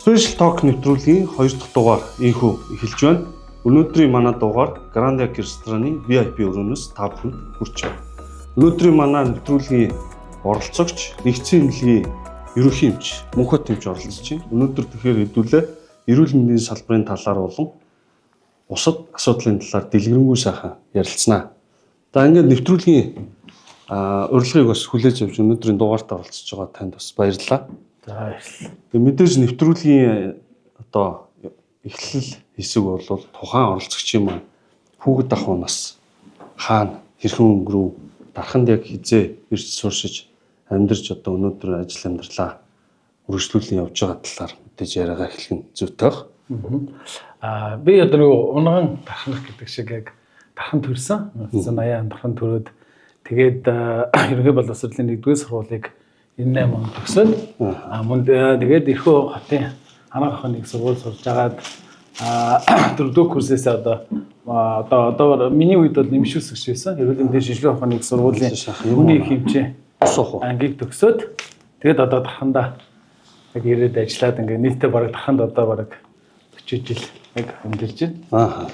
Special Talk нэвтрүүлгийн 2 дахь дугаар инхүү эхэлж байна. Өнөөдрийн манай дугаар Grand Yak рестораны VIP өрөөнөөс та бүхэнд хүрч байна. Өнөөдрийн манай нэвтрүүлгийн оролцогч нэгдсэн эмнэлгийн ерөнхий эмч Мөнхөт эмч оролцож байна. Өнөөдөр тэгэхээр хэдүүлээ эрүүл мэндийн салбарын талаар болон бусад асуудлын талаар дэлгэрэнгүй сайхан ярилцсанаа. За, ингээд нэвтрүүлгийн урилгыг бас хүлээж авч өнөөдрийн дугаарт оролцож байгаа танд бас баярлалаа. За, баярлалаа. Тэгээ мэдээж нэвтрүүлгийн одоо эхлэл хэсэг бол тухайн оролцогчийн маань хүүхэд ахуй нас хаана хэрхэн өнгөрөв, дарханд яг хизээ ирж сууршиж амьдарч, одоо өнөөдөр ажил амьдралаа үргэлжлүүлэн явж байгаа талаар мэдээж яриагаа эхлэх нь зүйтэй байх. Би одоо нөгөө унган дархнах гэдэг шиг яг дархан төрсөн. 1980 дархан төрөөд, тэгээд ерөнхий боловсролын 1-р сургуулийг 98 онд төгсөөд, мөн тэгээд Эрхүү хотын Анагаах ухааны их сургууль сурж агаад дөрөвдүгээр курсээс одоо миний үед бол нэмшүүсгч байсан. Эрүүл мэндийн шинжилгээ ухааны их сургуулийн хүний их эмчийн Ус уух уу? ангийг төгсөөд, тэгээд одоо дархандаа яг ирээд ажиллаад, ингээ нийтдээ бараг дарханд одоо бараг 40 жил яг амьдарч байна.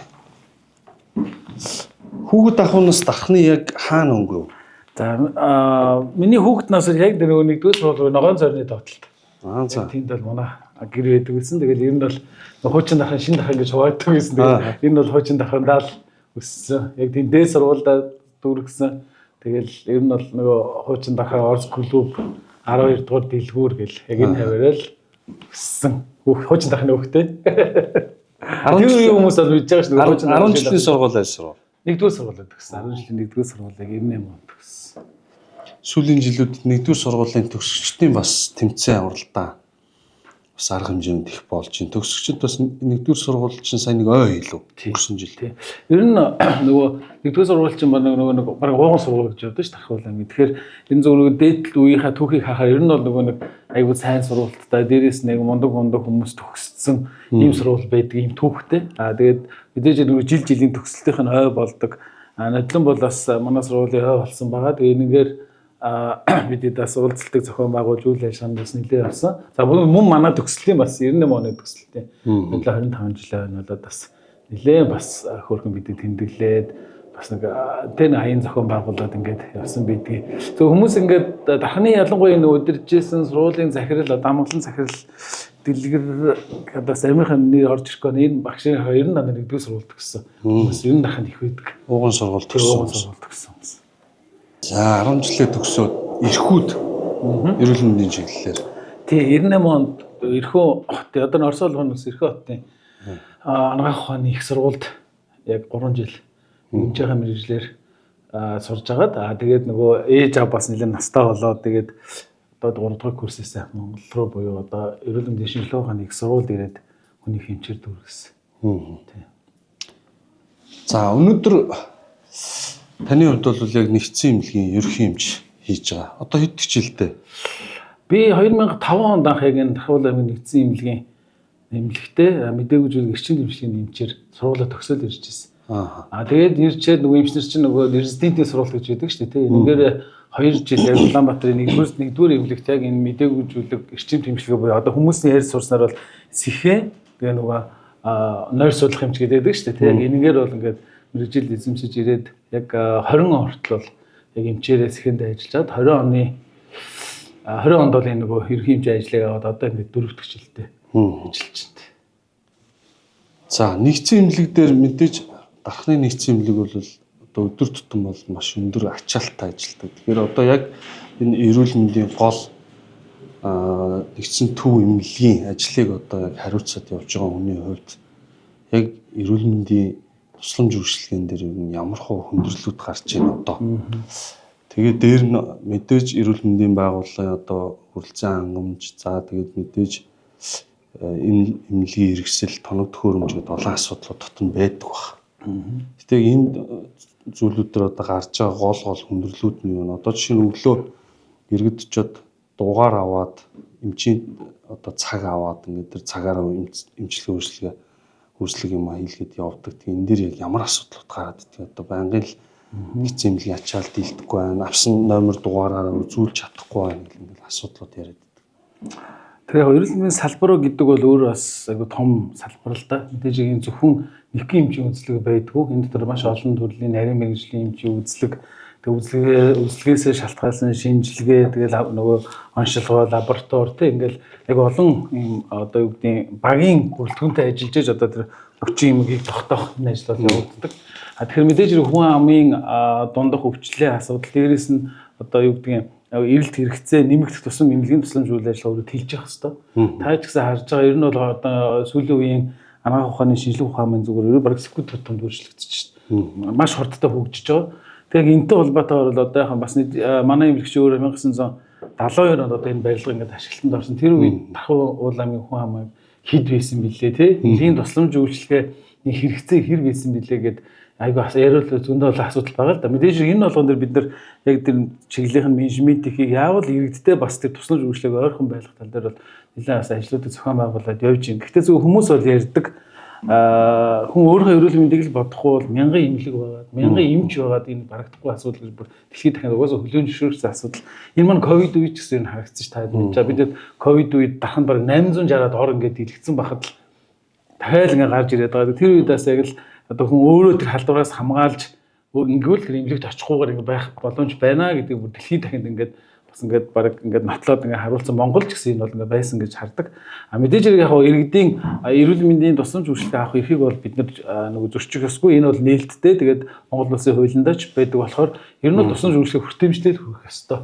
Хүүхэд ахуйнаас дархны яг хаана өнгөрөв? За, миний хүүхэд нас яг нөгөө нэгдүгээр сургууль ногоон цорны доотлолт. За. Тэнд бол манай гэр байдаг гэсэн. Тэгэл ер нь бол хуучин дархан, шин дархан гэж хуваагддаг байсан. Тэгээд энэ бол хуучин дархандаа л өссөн. Яг тийм дээд сургуульдаа дүүргэсэн. Тэгэл ер нь бол нөгөө хуучин дархан Орос клуб 12 дугаар дэлгүүр гэл яг энэ хаваараа л өссөн. Хуучин дарханы хүүхдээ. 10 Тэр үеийн хүмүүс бол мэдж байгаа шүү дээ. Хуучин 10 жилийн сургууль аль сургууль? Нэгдүгээр сургуулиуд төгссөн. 10 жилийн нэгдүгээр сургуулийг 98 онд төгссөн. Сүүлийн жилүүдэд нэгдүгээр сургуулийн төгсөгчдийн бас тэмцээн авралдаа бас арга хэмжээнд их болж байна. Төгсөгчд бас нэгдүгээр сургууль чинь сайн нэг ой хэлв. Өнгөрсөн жил. Тий. Ер нь нөгөө нэгдүгээр сургууль чинь баг нөгөө нэг баг ууган сургууль гэж явдаг ш Тархуул аймаг. Тэгэхээр энэ зөв нөгөө дээдл үеийнхаа түүхийг харахаар ер нь бол нөгөө нэг айгүй сайн сургуульттай, дээрээс нэг мундаг мундаг хүмүүс төгссөн ийм сургууль байдаг, ийм түүхтэй. Тэгээд мэдээж нөгөө жил жилийн төгсөлтийнх нь ой болдог. Нодлон бол бас манай сургуулийн ой болсон байгаа. Тэгээд энэгээр бид бас уулзалтыг зохион байгуулж, үйл ажиллагаанд бас нэлээд явсан. За, мөн манай төгсөлтийн бас 98 оны төгсөлтийн нэлээд 25 жилийн өмнө болоод бас нэлээд бас хөөрхөн бидэд тэмдэглээд, бас нэг тэр нэг аян зохион байгуулад ингээд явсан бидгийг. Зөв хүмүүс ингээд дархны ялангуяа энэ удиржсэн сургуулийн захирал, дамгалан захирал дэлгэр одоо амийнхын нэр орж ирэхгүй байна. Энэ багшийн ер нь дандаа нэгдүгээр сургууль төгссөн. Хүмүүс ер нь дарханд их байдаг. Ууган сургууль Тэр ууган төгссөн. сургууль төгссөн хүмүүс. За, 10 жилээ төгсөөд эрхүүд эрүүл мэндийн чиглэлээр Тий, 98 онд Эрхүү хотын, одоо нь Орос улсын Эрхүү хотын анагаах ухааны их сургуульд яг 3 жил эмчийнхээ мэргэжлээр сурж агаад, тэгээд нөгөө ээж аав бас нэлээд настай болоод, тэгээд одоо 3 дахь курсээс Монгол руу буюу одоо эрүүл мэндийн шинжилгээ ухааны их сургуульд ирээд хүний эмчээр дүүргэсэн. Тий. За, өнөөдөр таны хувьд бол яг нэгдсэн эмнэлгийн ерөнхий эмч хийж байгаа. Одоо хэд жилдээ? Би 2005 онд анх яг энэ Тархуул аймгийн нэгдсэн эмнэлгийн эмнэлэгтээ мдээгүй зүйлэг эрчим дэмжлэгийн эмчээр сургуулаа төгсөөд ирж ирсэн. Тэгээд ирчээд нөгөө эмчнэр чинь нөгөө резидентийн сургалт гэж байдаг шүү дээ, тийм. Энэгээр 2 жил яг Улаанбаатарын нэгдүгээр эмнэлэгт яг энэ мдээгүй зүйлэг эрчим дэмжлэгээ буюу одоо хүмүүсийн ярьж сурснаар бол сэхээ, тэгээ нөгөө нойр судлах эмч гэдэг шүү дээ, тийм. Яг энэгээр бол ингээд мэргэжил эзэмшиж ирээд яг 20 он хүртэл бол яг эмчээрээ сэхэнд ажиллаад, 20 онд бол энэ нөгөө ерөнхий эмчийн ажлыг аваад одоо ингээд дөрөв дэх жилдээ ажиллаж байна. За, нэгдсэн эмнэлэг дээр мэдээж дархны нэгдсэн эмнэлэг бол одоо өдөр тутам бол маш өндөр ачаалттай ажилладаг. Тэгэхээр одоо яг энэ эрүүл мэндийн гол нэгдсэн төв эмнэлгийн ажлыг одоо яг хариуцаад явж байгаа хүний хувьд яг эрүүл мэндийн тусламж үйлчилгээн дээр ер нь ямар хуу хүндрэлүүд гарч байна одоо? Тэгээд дээр нь мэдээж эрүүл мэндийн байгууллагын одоо хүрэлцэн хангамж, за, тэгээд мэдээж эмнэлгийн хэрэгсэл, тоног төхөөрөмж гэдэг олон асуудлууд дотн байдаг баг. Гэтэ ийм зүйлүүд дээр одоо гарч байгаа гол гол хүндрэлүүд нь юу вэ? Одоо жишээ нь өглөө иргэд очиод дугаар аваад, эмчийн одоо цаг аваад, ингээд тэр цагаараа эмчилгээ үйлчлэг юм хийлгээд явдаг. Тэгээ энэ дээр яг ямар асуудлууд гараад идэх, одоо байнгын л нэгдсэн эмнэлгийн ачаал дийлдэхгүй байна. Авсан номер дугаараараа үзүүлж чадахгүй байна гэх ингээд асуудлууд яриад байдаг. Тэгэхээр эрүүл мэндийн салбар гэдэг бол өөр бас айгу том салбар л да. Мэдээж энэ зөвхөн нэгэн эмчийн үзлэг байдгүй. Энэ дотор маш олон төрлийн нарийн мэргэжлийн эмчийн үзлэг, тэг үзлэгээсээ шалтгаалсан шинжилгээ, тэгэл нөгөө оншилгоо, лаборатори тэг ингээл айгу олон юм одоо юу гэдгийг багийн бүрэлдэхүүнтэй ажиллаж ээж одоо тэр өвчин эмгийг тогтоох энэ ажил бол явагддаг. А тэгэхээр мэдээж хүн амын дундах өвчлөлийн асуудал, дээрээс нь одоо юу гэдгийг эрэлт хэрэгцээ нэмэгдэх тусам эмнэлгийн тусламж үйл ажиллагаа өөрөө тэлж явах хэвээр. Та ч гэсэн харж байгаа ер нь бол одоо сүүлийн үеийн анагаах ухааны шинжлэх ухааны зүгээр бараг секунд тутамд өөрчлөгдөж шээ. Маш хурдтай хөгжиж байгаа. Тэгэхээр энэтэй холбоотойгоор бол одоо яхан бас манай эмнэлэгч өөрөө 1972 онд одоо энэ барилга ингээд ашиглалтанд орсон. Тэр үед Тархуу уул аймгийн хүн амын хэд байсан бilé те. Эмнэлгийн тусламж үйлчилгээний хэрэгцээ хэр байсан бilé гэд айгүй яриул зөндөө олон асуудал байгаа л да. Мэдээж энэ болгон дээр бид нар яг тэр чиглэлийн менежментийг яавал иргэдтэй бас тэр тусламж үйлчлэгийг ойрхон байлгах тал дээр бол нэлээд бас ажлуудыг зохион байгуулад явж байна. Гэхдээ зөв хүмүүс бол ярьдаг хүн өөрийнхөө эрүүл мэндийг л бодохгүй бол мянган эмнэлэг байгаад, мянган эмч байгаад энэ барагдахгүй асуудал гэж бүр дэлхийд дахиад угаасаа хүлээн зөвшөөрсөн асуудал. Энэ маань ковид үед ч гэсэн энэ харагдсан ш та мэдж байгаа. Бид ковид үед дархан бараг 860-аад ор ингээд дэлгэцсэн байхад л дахиад ингээд гарч ирээд байгаа. Тэр үед бас яг л одоо хүн өөрөө тэр халдвараас хамгаалж ингэвэл тэр эмнэлэгт очихгүйгээр ингэ байх боломж байна гэдэг бүр дэлхийн дахинд ингээд бас ингээд баг ингээд нотлоод ингээд харуулсан. Монгол ч гэсэн энэ бол ингээд байсан гэж хардаг. А мэдээж хэрэг яг иргэдийн эрүүл мэндийн тусламж үйлчилгээ авах эрхийг бол бид нар нөгөө зөрчих ёсгүй. Энэ бол нээлттэй. Тэгээд Монгол улсын хуулиндаа ч байдаг болохоор ер нь бол тусламж үйлчилгээ хүртээмжтэй л хүрэх ёстой.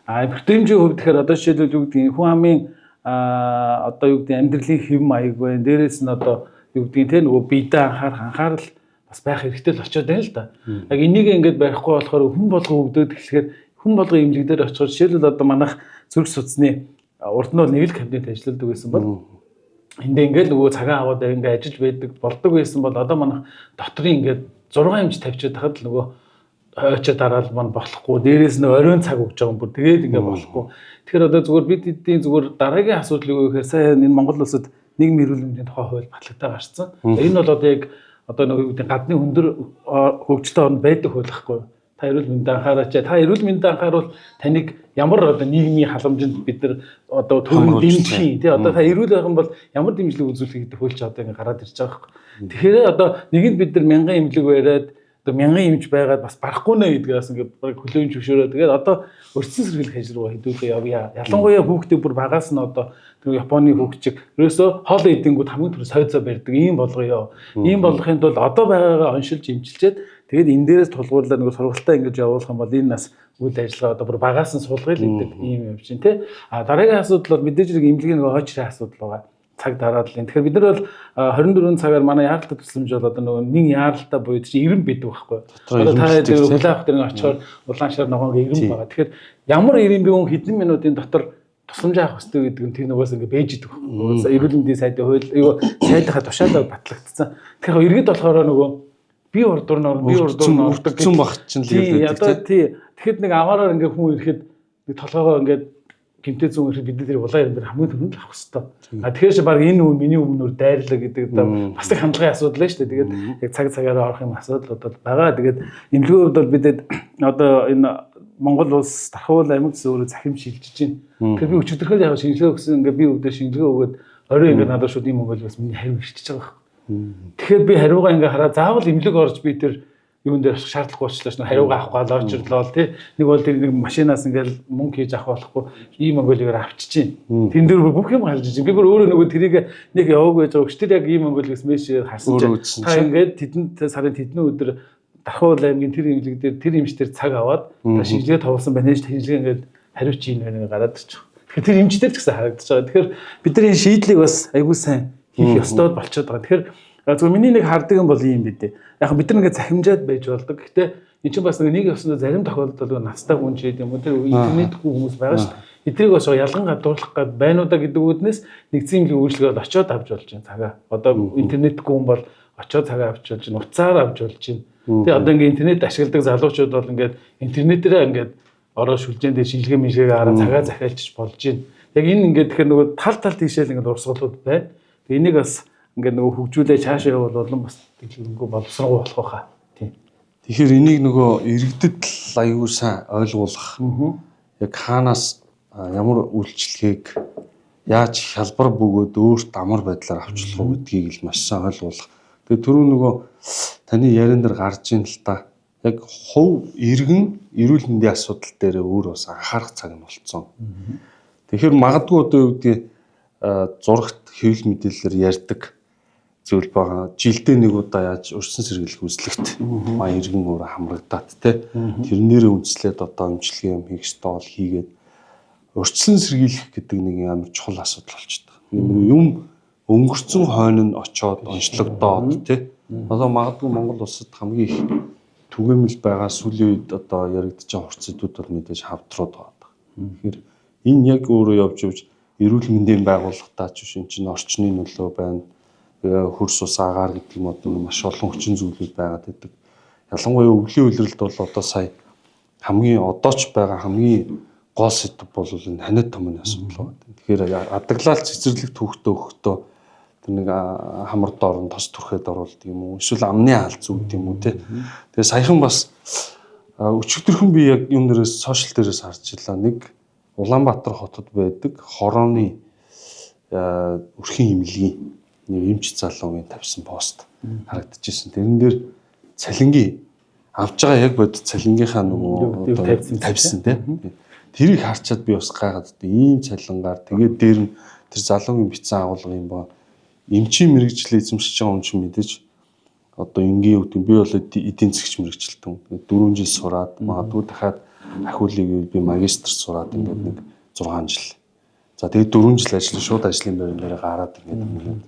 А хүртээмжийн хувьд тэгэхээр одоо жишээлбэл юу гэдгийг хүн амын одоо юу гэдгийг амьдралын хэв маяг байна. Дээрээс нь одоо юу гэдгийг те нөгөө биедээ анхаарал бас байх хэрэгтэй л очиод байна л да. Яг энийг ингээд барихгүй болохоор хүн болгон өвдөд эхлэхээр хүн болгон эмнэлэг дээр очихоор жишээлбэл одоо манайх зүрх судасны урд нь бол нэг л кабинет ажилладаг байсан бол эндээ ингээд нөгөө цагаан аваад ингээд ажиллаж байдаг болдог байсан бол одоо манайх дотрын ингээд 6 эмч тавьчихад тахад л нөгөө ойчоо дараал мань болохгүй. Дээрээс нь оройн цаг өгч байгаа юм бүр тэгээд ингээд болохгүй. Тэгэхээр одоо зүгээр бид эдийн зүгээр дараагийн асуудал юу гэхээр сая энэ Монгол улсад нийгмийн эрүүл мэндийн тухай хууль батлагтай гарцсан. Энэ бол одоо яг одоо нөгөө юу гэдэг гадны өндөр хөгжилтэй орнд байдаг хууль байхгүй юу? Та эрүүл мэндэд анхаараач. Та эрүүл мэндэд анхааруул таныг ямар одоо нийгмийн халамжинд бид нар одоо төрөн дэмжих юм тий одоо та эрүүл байх юм бол ямар дэмжлэг үзүүлэх гэдэг хууль ч одоо ингэ гараад ирж байгаа байхгүй. Тэгэхээр одоо нэгэнд бид нар мянган эмнэлэг бариад одоо мянган эмч байгаад бас барахгүй нэ гэдгээс ингээд баг хүлээн зөвшөөрөө. Тэгээд одоо өртсөн сэргийлэх ажил руу хэдүүлээ явъя. Ялангуяа хүүхдээ бүр багаас нь одоо тэр Японы хүүхчиг ерөөсөө хоол идэнгүүд хамгийн түрүү сойцоо барьдаг ийм болгоё. Ийм болгохын тулд одоо байгаагаа оншилж эмчилчээд тэгээд энэ дээрээс тулгуурлаад нөгөө сургалтаа ингэж явуулах юм бол энэ нас үйл ажиллагаа одоо бүр багаас нь суулгая л гэдэг ийм юм чинь тий. А дараагийн асуудал бол мэдээж хэрэг эмнэлгийн нөгөө хойчрын асуудал байгаа. Цаг дараалал. Тэгэхээр бид нар бол 24 цагаар манай яаралтай тусламж бол одоо нөгөө нэг яаралтай буюу чинь ирэм байдаг байхгүй. Одоо та тэр хүлээн авах тэр очихоор улаан шар ногоон ирэм байгаа. Тэгэхээр ямар ирэм би хүн хэдэн минутын дотор тусламж авах ёстой гэдэг нь тэр нөгөөс ингээ бэж идэг байхгүй. Эрүүл мэндийн сайдын хууль юу сайдынхаа тушаалаар батлагдсан. Тэгэхээр иргэд болохоор нөгөө би урдуур нь орно, би урдуур нь ордог гэсэн баг чинь л байдаг. Одоо тий. Тэгэхэд нэг аваараар ингээ хүн ирэхэд нэг толгоогоо ингээд гэмтэй зүүн ирэхэд бид нар улаан ирэн дээр хамгийн түрүүнд л авах хэвээр. А тэгэхээр чи баг энэ үе миний өмнөр дайрлаа гэдэг одоо бас нэг хандлагын асуудал нь шүү дээ. Тэгээд яг цаг цагаараа орох юм асуудал бол байгаа. Тэгээд эмнэлгийн хувьд бол бидэд одоо энэ Монгол улс Тархуул аймаг гэсэн өөрөө захим шилжиж байна. Тэгэхээр би өчигдөрхөө яг шинжилгээ өгсөн ингээ би өвдөө шинжилгээ өгөөд орой ингээ надад шууд ийм өнгөл бас миний хариу ирчихэж байгаа байхгүй. Тэгэхээр би хариугаа ингээ хараа заавал эмнэлэг орж би тэр юун дээр шаардлагагүй болчлаа шнэ хариугаа авах гал очирлоо тий. Нэг бол тэр нэг машинаас ингээл мөнгө хийж авах болохгүй ийм өнгөлөөр авчиж чинь. Тэн дээр бүх юм халж чинь. Би бүр өөрөө нөгөө тэрийг нэг яваагүй байж байгаа. Өчтөр яг ийм өнгөлөөс мэш харсан чинь та ингээд тэдэн сарын тэдэн өдөр Дархуул аймгийн тэр эмнэлэг дээр тэр эмч дээр цаг аваад та шинжилгээ товлсон байна. Шинжилгээ ингээд хариуч ийн байна гараад ирчих. Тэгэхээр тэр эмч дээр ч гэсэн харагдаж байгаа. Тэгэхээр бид нар энэ шийдлийг бас айгүй сайн хийх ёстой болчиход байгаа. Тэгэхээр зөвхөн миний нэг хардаг юм бол ийм бидээ. Яг бид нар ингээд захимжаад байж болдог. Гэхдээ эн чинь бас нэг ёсондоо зарим тохиолдолд настай хүн ч гэдэг юм уу тэр интернетгүй хүмүүс байгаа шүү дээ. Эдрийг бас ялган гадуурлах гад байна уу да гэдэг үүднээс нэгдсэн эмнэлгийн үйлчлэгээр очиод авч болж байна цагаа. Одоо интернетгүй хүн бол очиод цагаа авч болж байна, утсаар авч болж байна. Тэгээ одоо ингээд интернет ашигладаг залуучууд бол ингээд интернетээрээ ингээд ороо шүлжээн дээр шинжилгээ мэнжилгээгээ хараа цагаа захиалчих болж байна. Яг энэ ингээд тэгэхээр нөгөө тал тал тийшээ л ингээд урсгалууд байна. Тэгээ энийг бас ингээд нөгөө хөгжүүлээ цаашаа явуул болон бас дэлгэрэнгүй боловсронгуй болох байхаа. Тийм. Тэгэхээр энийг нөгөө иргэдэд л аюул сайн ойлгуулах. Яг хаанаас ямар үйлчлэгийг Яаж хялбар бөгөөд өөрт амар байдлаар авчлах уу гэдгийг л маш сайн ойлгуулах. Тэгээ түрүү нөгөө таны яриан дээр гарч ийн л та. Яг хувь иргэн эрүүл мэндийн асуудал дээр өөр бас анхаарах цаг нь болцсон. Тэгэхээр магадгүй одоо юу гэдгийг зурагт хэвлэл мэдээлэлээр ярьдаг зүйл байгаа. Жилдээ нэг удаа яаж урьдчилан сэргийлэх үзлэгт тухайн иргэн өөр хамрагдаад те. Тэрнээрээ үндэслээд одоо эмчилгээ юм хийх ёстой бол хийгээд урьдчилан сэргийлэх гэдэг нэг амар чухал асуудал болчихдог. Нэг юм өнгөрцөн хойно нь очоод онцлогдоод те. Одоо магадгүй Монгол улсад хамгийн их түгээмэл байгаа сүүлийн үед одоо яригдж байгаа хурц сэдвүүд бол мэдээж хавдрууд байгаа. Тэгэхээр энэ яг өөрөө явж явж эрүүл мэндийн байгууллагатаа ч биш, энэ чинь орчны нөлөө байна. Тэгээ хөрс ус агаар гэдэг юм одоо маш олон хүчин зүйлүүд байгаад байдаг. Ялангуяа өвлийн улиралд бол одоо сая хамгийн одоо ч байгаа хамгийн гол сэдэв бол энэ ханиад томооны асуудал байна. Тэгэхээр адаглал цэцэрлэг түүхтээ өгөхдөө тэр нэг хамар доор нь тос түрхэд оруулдаг юм уу? Эсвэл амны хаалц үүд юм уу те. Тэгээ саяхан бас өчигдөрхөн би яг юм дээрээс сошиал дээрээс харж илаа. Нэг Улаанбаатар хотод байдаг хорооны өрхийн эмнэлгийн нэг эмч залуугийн тавьсан пост харагдчихсэн. Тэрэн дээр цалингийн авж байгаа яг бодит цалингийнхаа нөгөө тавьсан тий. Тэрийг харчаад би бас гайхаад одоо ийм цалингаар тэгээд дээр нь тэр залуугийн бичсэн агуулга юм ба эмчийн мэргэжил эзэмшиж байгаа хүн чинь мэдээж одоо энгийн үг би бол эдийн засгч мэргэжилтэн 4 жил сураад магадгүй дахиад ахиулыг би магистр сураад ингээд нэг 6 жил. За тэгээд 4 жил ажиллан шууд ажлын байран дээр гараад ингээд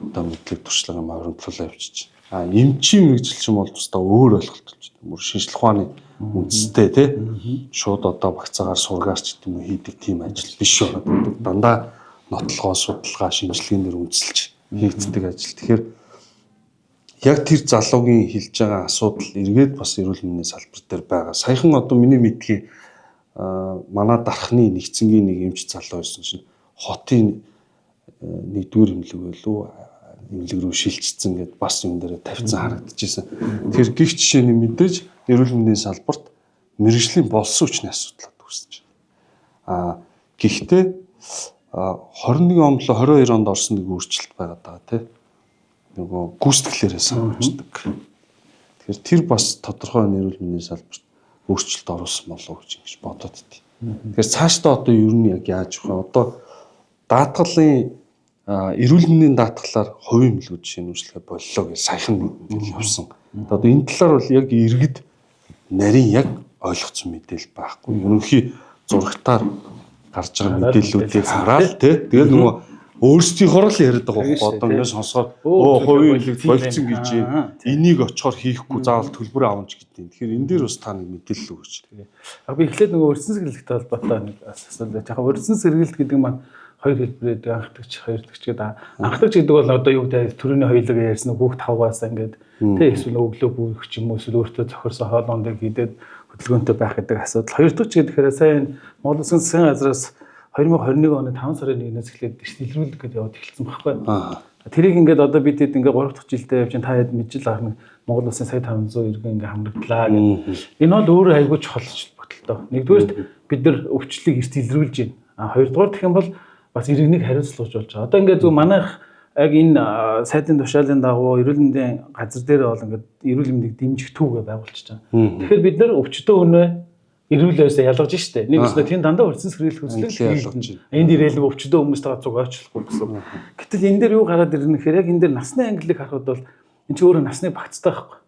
одоо мэдлэг туршлага юм хоримтлуулаа явчих. А эмчийн мэргэжил чинь бол тусдаа өөр ойлголт болчих. Бүр шинжлэх ухааны үндэстэй тий. Шууд одоо багцаагаар сургаарч гэдэг юм уу хийдэг тийм ажил биш байгаа. Дандаа нотлогоо, судалгаа, шинжилгээнд дэр үндэслэж хийгддэг ажил. Тэгэхээр яг тэр залуугийн хэлж байгаа асуудал эргээд бас эрүүл мэндийн салбар дээр байгаа. Саяхан одоо миний мэдгийн манай дархны нэгцэнгийн нэг эмч залуу байсан чинь хотын нэгдүгээр эмнэлэг байлуу эмнэлэг рүү шилжчихсэн гэдээ бас юм дээр тавьсан харагдчихсэн. Тэр гих жишээний мэдээж эрүүл мэндийн салбарт мэргэжлийн болсон хүчний асуудал үүсэж байна. А гэхдээ 21 он 22 онд орсон нэг өөрчлөлт байгаа даа тий. Нөгөө гүйцэтгэлээрээ сонгогддог. Тэгэхээр тэр бас тодорхой эрүүл мэндийн салбарт өөрчлөлт оруулсан болов уу гэж ингэж бодоод тий. Тэгэхээр цаашдаа одоо ер нь яг яаж вэ? Одоо даатгалын эрүүл мэндийн даатгалаар хувийн эмнэлгүүд жишээ нь үйлчлэгээ боллоо гэж саяхан нэг мэдээлэл явсан. Одоо энэ талаар бол яг иргэд нарийн яг ойлгоцсон мэдээлэл байхгүй. Ерөнхий зурагтаар гарч байгаа мэдээллүүдийг хараад тий. Тэгээд нөгөө өөрсдийнхоор л яриад байгаа байхгүй. Одоо ингээд сонсохоор өө хувийн эмнэлэг болцсон гэж энийг очихоор хийхгүй заавал төлбөр авна ч гэдэг. Тэгэхээр энэ дээр бас та нэг мэдээлэл өгөөч. Би эхлээд нөгөө урьдчилан сэргийлэлтэй холбоотой нэг асуулт байж байгаа. Урьдчилан сэргийлэлт гэдэг маань хоёр хэлбэрээр анхдагч, хоёрдагч гэдэг. Анхдагч гэдэг бол одоо юу гэдэг төрөний хоёулаа ярьсан хүүхд тавгаас ингээд тий эсвэл өглөө бүрэх ч юм уу эсвэл өөртөө зохирсон хоолоондыг хийдээд хөдөлгөөнтэй байх гэдэг асуудал. Хоёрдагч гэхээр сайн Монгол Улсын засгийн газраас 2021 оны 5 сарын 1-ээс эхлээд илрүүлэх гэдэг яваад эхэлсэн байхгүй. Тэрийг ингээд одоо бид хэд ингээд 3 дахь жилдээ явж та хэд мэджил ах нэг Монгол Улсын сая 500 иргэн ингээд хамрагдлаа гэдэг. Энэ бол өөрөө айгүй чухал бодолтой. Нэгдүгээрт бид нар өвчлөлийг эрт илрүүлж байна. А хоёрдугаар гэх юм бол бас иргэнийг хариуцлуулж болж байгаа. Одоо ингээд зөв манайх яг энэ сайдын тушаалын дагуу эрүүл мэндийн газар дээр бол ингээд эрүүл мэндийг дэмжих түүгээ байгуулчихж байгаа. Тэгэхээр бид нар өвчтөн үнэ эрүүлээсээ ялгаж штэ. Нэг өснө тийм дандаа урьдчилан сэргийлэх хүслэл ялгаж байна. Энд ирээл өвчтөн хүмүүстэйгээ цуг ойчлохгүй гэсэн. Гэтэл энэ дээр юу гараад ирнэ гэхээр яг энэ дээр насны ангиллыг харахад бол энэ чинь өөрөө насны багцтай байхгүй.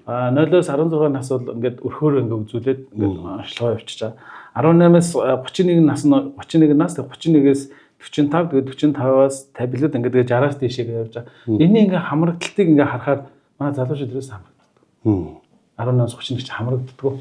А 0-оос 16 нас бол ингээд өрхөөр ингээд үзүүлээд ингээд онцлогоо явчихж байгаа. 18-аас 31 нас нь 31 нас 31-ээс 45 тэгээд 45-аас 50-лүүд ингээд тэгээд 60-аас дээшээ явж байгаа. Энийн ингээд хамрагдалтыг ингээд харахаар манай залуучууд ерөөс хамрагддаг. 18-аас 31 ч хамрагддаг.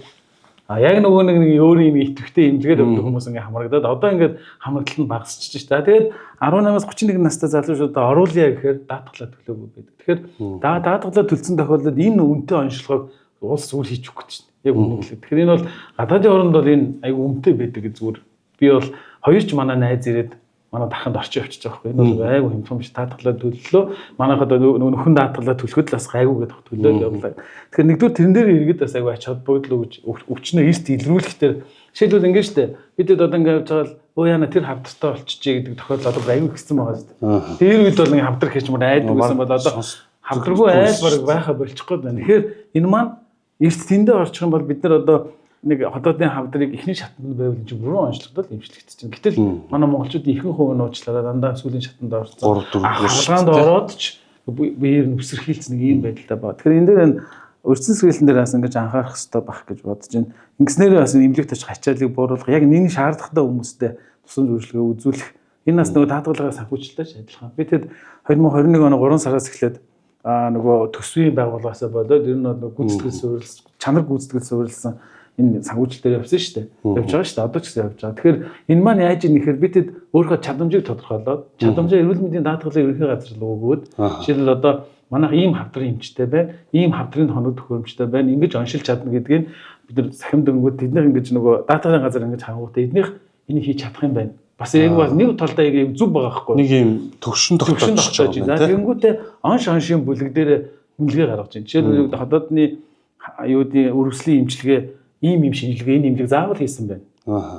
А яг нөгөө нэг өөрийн нэг идэвхтэй имлэгээр явдаг хүмүүс ингээд хамрагдаад одоо ингээд хамрагдал нь багасчих шээ. Тэгээд 18-аас 31 настай залуучуудаа оруулъя гэхээр даатгалаа төлөөгүй байдаг. Тэгэхээр даатгалаа төлсөн тохиолдолд энэ үнэтэй онцлогыг улс зүгээр хийж өгөх гэж байна. Яг үнэ хэлээ. Тэгэхээр энэ бол гадаадын оронд бол энэ айгүй үнэтэй байдаг гэж зүгээр. Би бол хоёр ч манай найз ирээд Манай дарханд орчин явчихж байгаа байхгүй. Энэ бол айгүй хямдхан биш. Даатгалаа төллөө. Манайх одоо нөгөө нөхөн даатгалаа төлөхөд л бас гайгүй гэдэг төлөөл явлаа. Тэгэхээр нэгдүгээр тэрэн дээр иргэд бас айгүй ач холбогдол өгж өвчнөө эрт илрүүлэх дээр жишээлбэл ингэ штэ. Бидэд одоо ингэ явж байгаа л өө яна тэр хавдартай болчихжээ гэдэг тохиолдол одоо айгүй ихсэн байгаа штэ. Тэр үед бол ингэ хавдар хийж мөр айдаг байсан бол одоо хавдаргүй айл бараг байха болчих гээд байна. Тэгэхээр энэ маань эрт тэндээ орчих юм бол бид нар одоо нэг хотоодын хавдрыг эхний шатанд байвал энэ чинь бүрэн онцлогдол эмчлэгдэж чинь. Гэтэл манай монголчуудын ихэнх хувь нь уучлаарай дандаа сүүлийн шатанд орсон. 3 4 Хаалгаанд ороод ч биеэр нь үсэрхийлсэн нэг ийм байдалтай байна. Тэгэхээр энэ дээр энэ урьдчилан сэргийлэн дээр бас ингэж анхаарах хэрэгтэй байх гэж бодож байна. Ингэснээрээ бас эмнэлэгт очих ачааллыг бууруулах, яг нэг шаардлагатай хүмүүстэй тусламж үйлчилгээ үзүүлэх. Энэ бас нөгөө даатгалгаа санхүүжилттэй ч адилхан. Би тэгэд 2021 оны 3 сараас эхлээд нөгөө төсвийн байгууллагаасаа болоод ер нь бол гүйцэтгэл суурилсан, чанар гүйцэтгэл суурилсан энэ санхүүжилт дээр явсан шүү дээ. Явж байгаа шүү дээ. Одоо ч гэсэн явж байгаа. Тэгэхээр энэ маань яаж ийм нэхэр бид тэд өөрийнхөө чадамжийг тодорхойлоод чадамжаа эрүүл мэндийн даатгалын ерөнхий газар руу өгөөд жишээлбэл одоо манайх ийм хавдрын эмчтэй байна, ийм хавдрын хоног төхөөрөмжтэй байна, ингэж оншилж чадна гэдгийг бид нар сахим дөнгүүд тэднийх ингэж нөгөө даатгалын газар ингэж хангуудаа эднийх энийг хийж чадах юм байна. Бас яг бас нэг талдаа яг зүг байгаа байхгүй. Нэг юм төгшин тогтоож байгаа. За тэгэнгүүтээ онш оншийн бүлэг дээр үнэлгээ гаргаж байна. Жишээлбэл хотоодны юудын өргөслийн эмчилгээ ийм юм шинжилгээ энэ эмчилгээг заавал хийсэн байна.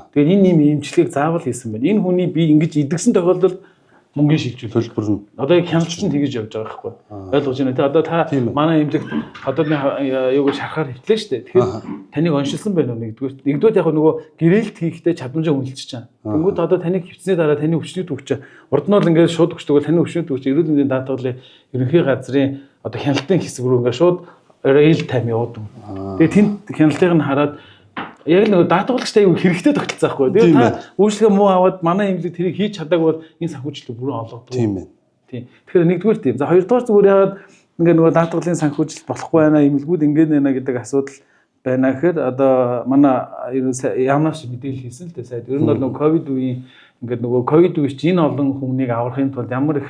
Тэгээд энэ ийм эмчилгээг заавал хийсэн байна. Энэ хүний би ингэж идэгсэн тохиолдолд мөнгөний шилжүүл төлбөр нь одоо яг хяналт чинь тэгэж явж байгаа байхгүй. Ойлгож байна те. Одоо та манай эмнэлэгт хотоодны юуг шарахаар хөвтлээ шүү дээ. Тэгэхээр таныг оншилсан байна уу нэгдүгээр. Нэгдүгээр яг нөгөө гэрээлт хийхдээ чадамжаа үнэлчих чам. Тэнгүүд одоо таныг хөвцсөний дараа таны өвчний төвч урд нь бол ингээд шууд өгчдөг бол таны өвчний төвч эрүүл мэндийн даатгалын ерөнхий газрын одоо хяналтын хэсэг рүү ингээд шууд real time явуулдаг. Тэгээ тэнд хяналтыг нь хараад яг л нөгөө даатгалагчтай аюу хэрэгтэй тогтолцоо байхгүй. Тэгээ та үйлчлэгээ муу аваад манай эмнэлэг тэрийг хийж чадаагүй бол энэ санхүүжилтийг бүрэн олгодог. Тийм байна. Тийм. Тэгэхээр нэгдүгээр тийм. За хоёрдугаар зүгээр яагаад ингээ нөгөө даатгалын санхүүжилт болохгүй байна, эмнэлгүүд ингэ нэ гэдэг асуудал байна гэхээр одоо манай яамнаас мэдээлэл хийсэн л дээ сайд. Ер нь бол нөгөө ковид үеийн ингээд нөгөө ковид үе чинь энэ олон хүмүүнийг аврахын тулд ямар их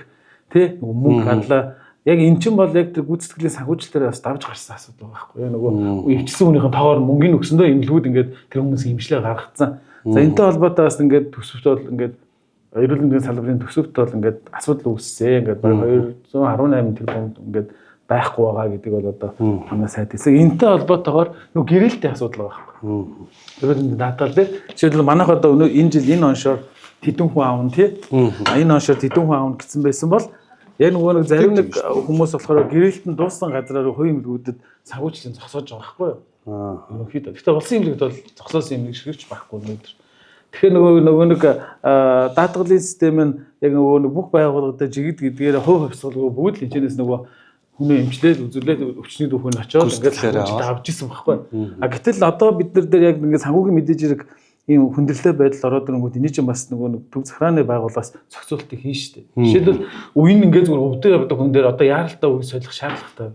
тий нөгөө мөнгө гарлаа. Яг эн чинь бол яг тэр гүйцэтгэлийн санхүүжилтээр бас давж гарсан асуудал байгаа байхгүй юу? Нөгөө өвчсөн хүнийхэн тоогоор мөнгөний өгсөндөө эмнэлгүүд ингээд тэр хүмүүсийн эмчлээ гаргацсан. За энэтэй холбоотой бас ингээд төсөвт бол ингээд эрүүл мэндийн салбарын төсөвт бол ингээд асуудал үүссэн. Ингээд бараг 218 тэрбум ингээд байхгүй байгаа гэдэг бол одоо манай сайд хэлсэн. Энэтэй холбоотойгоор нөгөө гэрээлтийн асуудал байгаа байхгүй юу? Эрүүл мэндийн даатгал дээр жишээлбэл манайх одоо өнөө энэ жил энэ оншоор тэдэн хүн аавна тий. Энэ оншоор тэдэн хүн аавна гэсэн байсан бол яг нөгөө нэг зарим нэг хүмүүс болохоор гэрээлтэн дууссан газраар хувийн эмнэлгүүдэд санхүүжилтийн зогсоож байгаа байхгүй юу? Ерөнхийдөө. Гэхдээ улсын эмнэлэгт бол зогсоосон эмнэлэг ширхэгч байхгүй өнөөдөр. Тэгэхээр нөгөө нэг даатгалын систем нь яг нөгөө нэг бүх байгууллагуудад жигд гэдгээр хувь хувьсгалгүй бүгд л энэчнээс нөгөө хүнээ эмчлээд үзүүлээд өвчний дүүхэн очиод ингээд санхүүжилт авч исэн байхгүй. А гэтэл одоо бид нар дээр яг ингээд санхүүгийн мэдээж хэрэг ийм хүндрэлтэй байдал ороод ирэнгүүт эний чинь бас нөгөө нэг төв захирааны байгууллагаас зохицуултыг хийн штэ. Жишээлбэл үеийн ингээд зүгээр өвдөө явдаг хүн дээр одоо яаралтай үе солих шаардлагатай.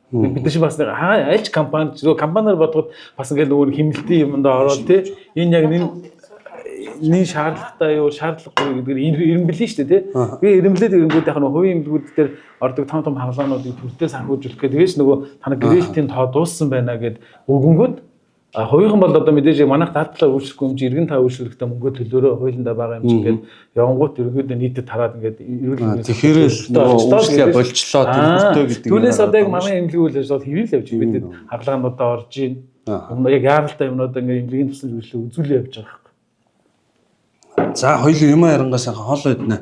Бид нар чинь бас нэг альч компани зөв компаниар бодоход бас ингээд нөгөө хэмнэлтийн юмдаа ороод тий энэ яг энэ шаардлагатай юу шаардлагагүй гэдгээр ирэмблэн штэ тий. Би ирэмблээд ирэнгүүт яг нөгөө хувийн эмнэлгүүд дээр ордог том том хаглаануудыг төрдөө санхүүжүүлэх гэдэг. Тэгээс нөгөө та нар гэрээлтийн тоо дууссан байна гэд өгөнгөд хувийнхан бол одоо мэдээж манайх даатгалаа үйлчлэхгүй юм чи иргэн та үйлчлэхдээ мөнгө төлөөрөө хуулиндаа байгаа юм чи ингээд явангуут ерөнхийдөө нийтэд тараад ингээд эрүүл мэндийн тэгэхээр л нөгөө үйлчлэгээ болчлоо төлбөртэй гэдэг. Түүнээс одоо яг манай эмнэлэг үйл ажиллагаа хэврэл явж бидэд хаглаануудаа орж ийн. Яг яаралтай юмнууд ингээд эмнэлгийн тусламж үйлчлэг үзүүлээ явж байгаа байхгүй. За хоёул юм ярангаас хоол иднэ.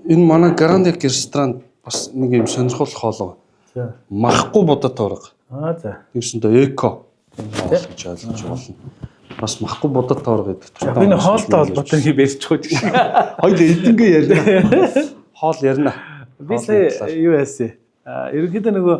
Энэ манай Гранд ресторан бас нэг юм сонирхолтой хоол. За. Махгүй будаа тойрог. Аа за. Тэрсэндээ эко хоол гэж ойлгож болно. Бас махгүй будаа тойрог гэдэг Би нэг хоолтой холбоотой юм ярьчих уу гэж. Хоёул эдэнгээ ярина. Хоол ярина. Би сая юу яасан? Ерөнхийдөө нөгөө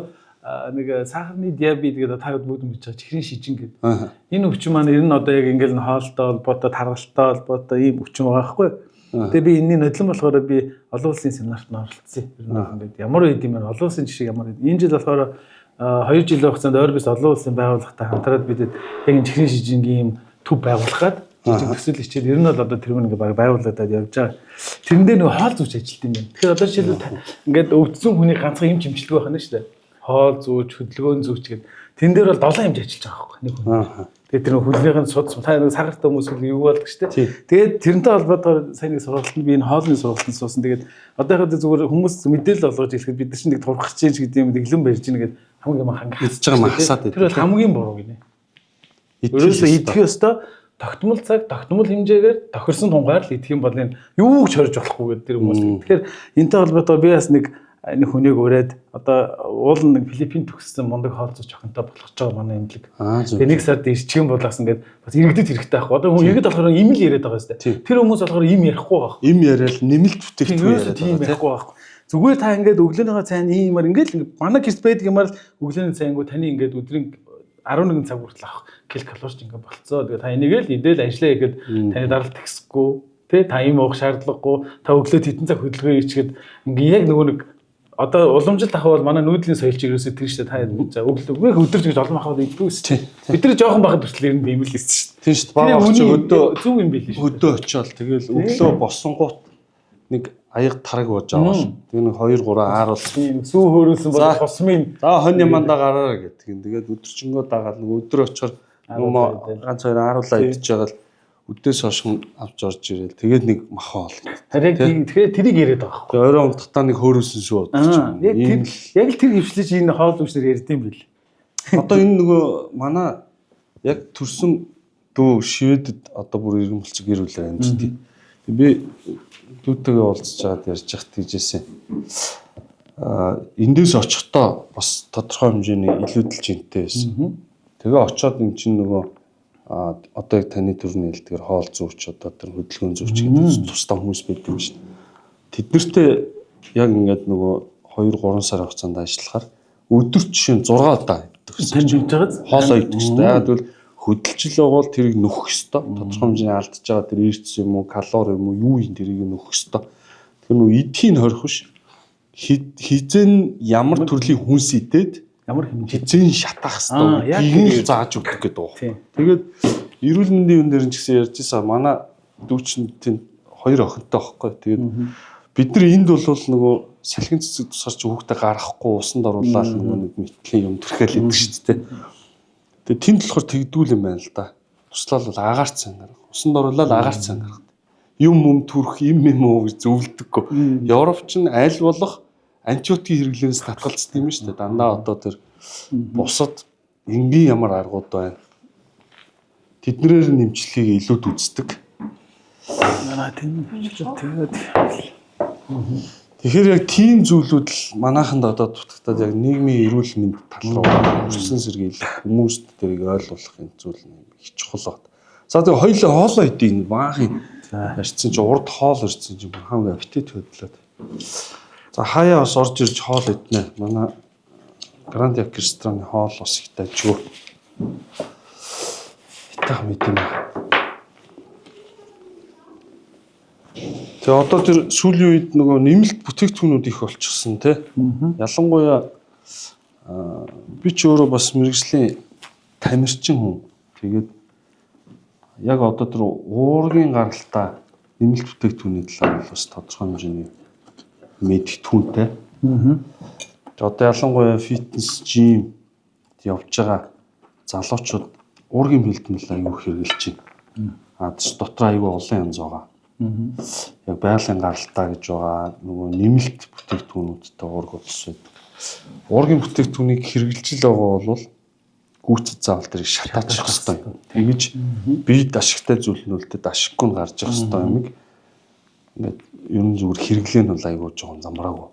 нэг сахарны диабет гэдэг та бүгд мэдж байгаа чихрийн шижин гэдэг. Энэ өвчин маань ер нь одоо яг ингээл хоолтой холбоотой, таргалтай холбоотой ийм өвчин байгаа байхгүй юу? Тэгээ би энэний нодлон болохоор би олон улсын семинарт нь оролцсон. Ер нь ингээд ямар үед юм бэ? Олон улсын жишээ ямар үед. Энэ жил болохоор 2 жилийн хугацаанд Орбис олон улсын байгууллагатай хамтраад бид яг энэ чихрийн шижингийн ийм төв байгуулах гад жижиг төсөл хичээл ер нь бол одоо тэр нэг баг байгуулагдаад явж байгаа. Тэрэн дээр нэг хоол зүүж ажилт юм байна. Тэгэхээр одоо жишээлбэл ингээд өвдсөн хүний ганцхан юм чимчлэг байх нь шүү дээ. Хоол зүүж, хөдөлгөөн зүүж гэдэг. Тэн дээр бол 7 хэмж ажиллаж байгаа байхгүй нэг хүн. Тэгээд тэр хүлнийх нь суд та нэг сагартай хүмүүс үл юу болдог шүү дээ. Тэгээд тэрнтэй холбоотойгоор сайн нэг сургалтанд би энэ хоолны сургалтанд суусан. Тэгээд одоо яг зүгээр хүмүүс мэдээлэл олгож хэлэхэд бид нар чинь нэг турах гэж гэдэг юм нэглэн барьж ийн гэдэг хамгийн юм ханга Идэж байгаа юм хасаад Тэр бол хамгийн буруу гинэ. Ерөөсөө идэх ёстой тогтмол цаг, тогтмол хэмжээгээр тохирсон тунгаар л идэх юм бол энэ юу ч хорж болохгүй гэдэг тэр хүмүүс. Тэгэхээр энтэй холбоотойгоор би бас нэг нэг хүнийг ураад одоо уул нэг Филиппин төгссөн мундаг хоолцож охинтой болох гэж байгаа манай эмнэлэг. Тэгээ нэг сард ирчих юм бол бас ингээд бас иргэдэд хэрэгтэй байхгүй. Одоо хүн иргэд болохоор им л яриад байгаа юм шүү. Тэр хүмүүс болохоор им ярихгүй байгаа. Им яриад нэмэлт бүтээгдэхүүн яриад тийм ярихгүй байгаа. Зүгээр та ингээд өглөөнийхөө цайнд ийм юмар ингээд л манай гэрт байдаг юмар л өглөөний цайнгуу таны ингээд өдрийн 11 цаг хүртэл авах кил калорич ингээд болцоо. Тэгээ та энийг л идэл ажиллаа ихэд таны даралт тэгсэхгүй тэ та им уух шаардлагагүй та өглөө хэдэн цаг хөдөлгөөн хийчихэд ингээд яг нөгөө нэг одоо уламжлалт авах бол манай нүүдлийн соёл чи ерөөсөө тэр шүү дээ. Та за өглөө өдөрж гэж олон махад иддэг ус. Бид нар жоохон байхад хүртэл ер нь ийм л байсан шүү дээ. Тийм шүү дээ. Бага багч өдөө зөв юм байл шүү. Өдөө очиод тэгэл өглөө босонгууд нэг аяг тараг ууж аваад тэг нэг 2 3 ааруул. Тийм сүү хөөрүүлсэн бол хосмын за хонь ямандаа гараараа гэдэг. Тэгээд өдөржингөө дагаад нэг өдөр очихоор нөгөө ганц хоёр ааруулаа идчихэж байгаа л өдөөс хойш авч орж ирэл тэгээд нэг махаа ол. Яг тэгэхээр тэрийг яриад байгаа байхгүй. Орой унтахтаа нэг хөөрүүлсэн шүү бодож. Яг тэр яг л тэр хөвшлэж энэ хоол өмчнөр ярьд юм бил. Одоо энэ нөгөө манай яг төрсөн дүү Шведэд одоо бүр иргэн болчих гэр бүлээр амьддаг. Би дүүтэйгээ уулзч байгаад ярьж байхад тийжсэн. Аа эндээс очихдоо бас тодорхой хэмжээний илүүдэл жинтэй байсан. Тэгээ очоод эн чинь нөгөө одоо яг таны төрний хэлдгээр хоол зүүч одоо тэр хөдөлгөөн зүүч гэдэг тусдаа хүмүүс байдаг юм шин. Тэд нартэй яг ингээд нөгөө 2 3 сарын хугацаанд ажиллахаар өдөрт жишээ нь 6 удаа идэх гэсэн. Тань жинж байгааз хоолоо идэх гэсэн. Яг тэгвэл хөдөлжил байгаа бол тэрийг нөхөх ёстой. Тодорхой хэмжээний алдаж байгаа тэр эрдэс юм уу, калори юм уу, юу юм тэрийг нөхөх ёстой. Тэр нөгөө эдхийн хорих биш. Хизэн ямар төрлийн хүнс идээд ямар хэмжээ хизэн шатаах ёстой гэдгийг зааж өгдөг гэдэг байгаа. Тэгээд эрүүл мэндийн юм дээр нь ч гэсэн ярьж байсан. Манай дүүчин тэнд хоёр охинтой байхгүй. Тэгээд бид нар энд бол нөгөө салхин цэцэг тусгарч хүүхдээ гаргахгүй усанд оруулаад нөгөө нэг мэтлийн юм төрхөөл идэг шүү дээ. Тэгээд тэнд болохоор тэгдүүл юм байна л да. Туслал бол агаар цан гарах. Усанд оруулаад агаар цан гарах. Юм юм төрөх юм юм уу гэж зөвлөдөггүй. Европ ч аль болох антибиотикийн хэрэглэнээс татгалзсан юм шүү дээ. Дандаа одоо тэр бусад энгийн ямар аргууд байна. Тэднэрээр нэмжлэгийг илүүд үздэг. Манай тийм тэгээд Тэгэхээр яг тийм зүйлүүд л манайханд одоо дутагдаад яг нийгмийн эрүүл мэнд тал руу өрсөн сэргийлэх хүмүүст тэрийг ойлгуулах энэ зүйл нь их чухал байна. За тэгээ хоёлоо хоолоо идэе энэ баахан ярьсан чи урд хоол ирсэн чи хамгийн аппетит хөдлөөд. За хаяа бас орж ирж хоол иднэ. Манай Гранд Як рестораны хоол бас их дажгүй. Итах мэт юм аа. Тэгээ одоо тэр сүүлийн үед нөгөө нэмэлт бүтээгдэхүүнүүд их болчихсон тий. Ялангуяа би ч өөрөө бас мэрэгжлийн тамирчин хүн. Тэгээд яг одоо тэр уургийн гаралтаа нэмэлт бүтээгдэхүүний талаар бол бас тодорхой хэмжээний мэдгэдэгтүүнтэй. Тэгээ одоо ялангуяа фитнес, жим явж байгаа залуучууд уургийн бэлтгэл аюу хэрэглэж байна. А дотор аюу олон янз байгаа. Яг байгалийн гаралтаа гэж байгаа нөгөө нэмэлт бүтээгдэхүүнүүдтэй уург улс байдаг. Уургийн бүтээгдэхүүнийг хэрэглэж л байгаа бол гүйцэд заавал тэрийг шатаачих хэрэгтэй юм. Тэгэж биед ашигтай зүйл нь үлдээд ашиггүй нь гарч явах хэрэгтэй юмыг ингээд ер нь зүгээр хэрэглээ нь бол айгүй жоохон замраагүй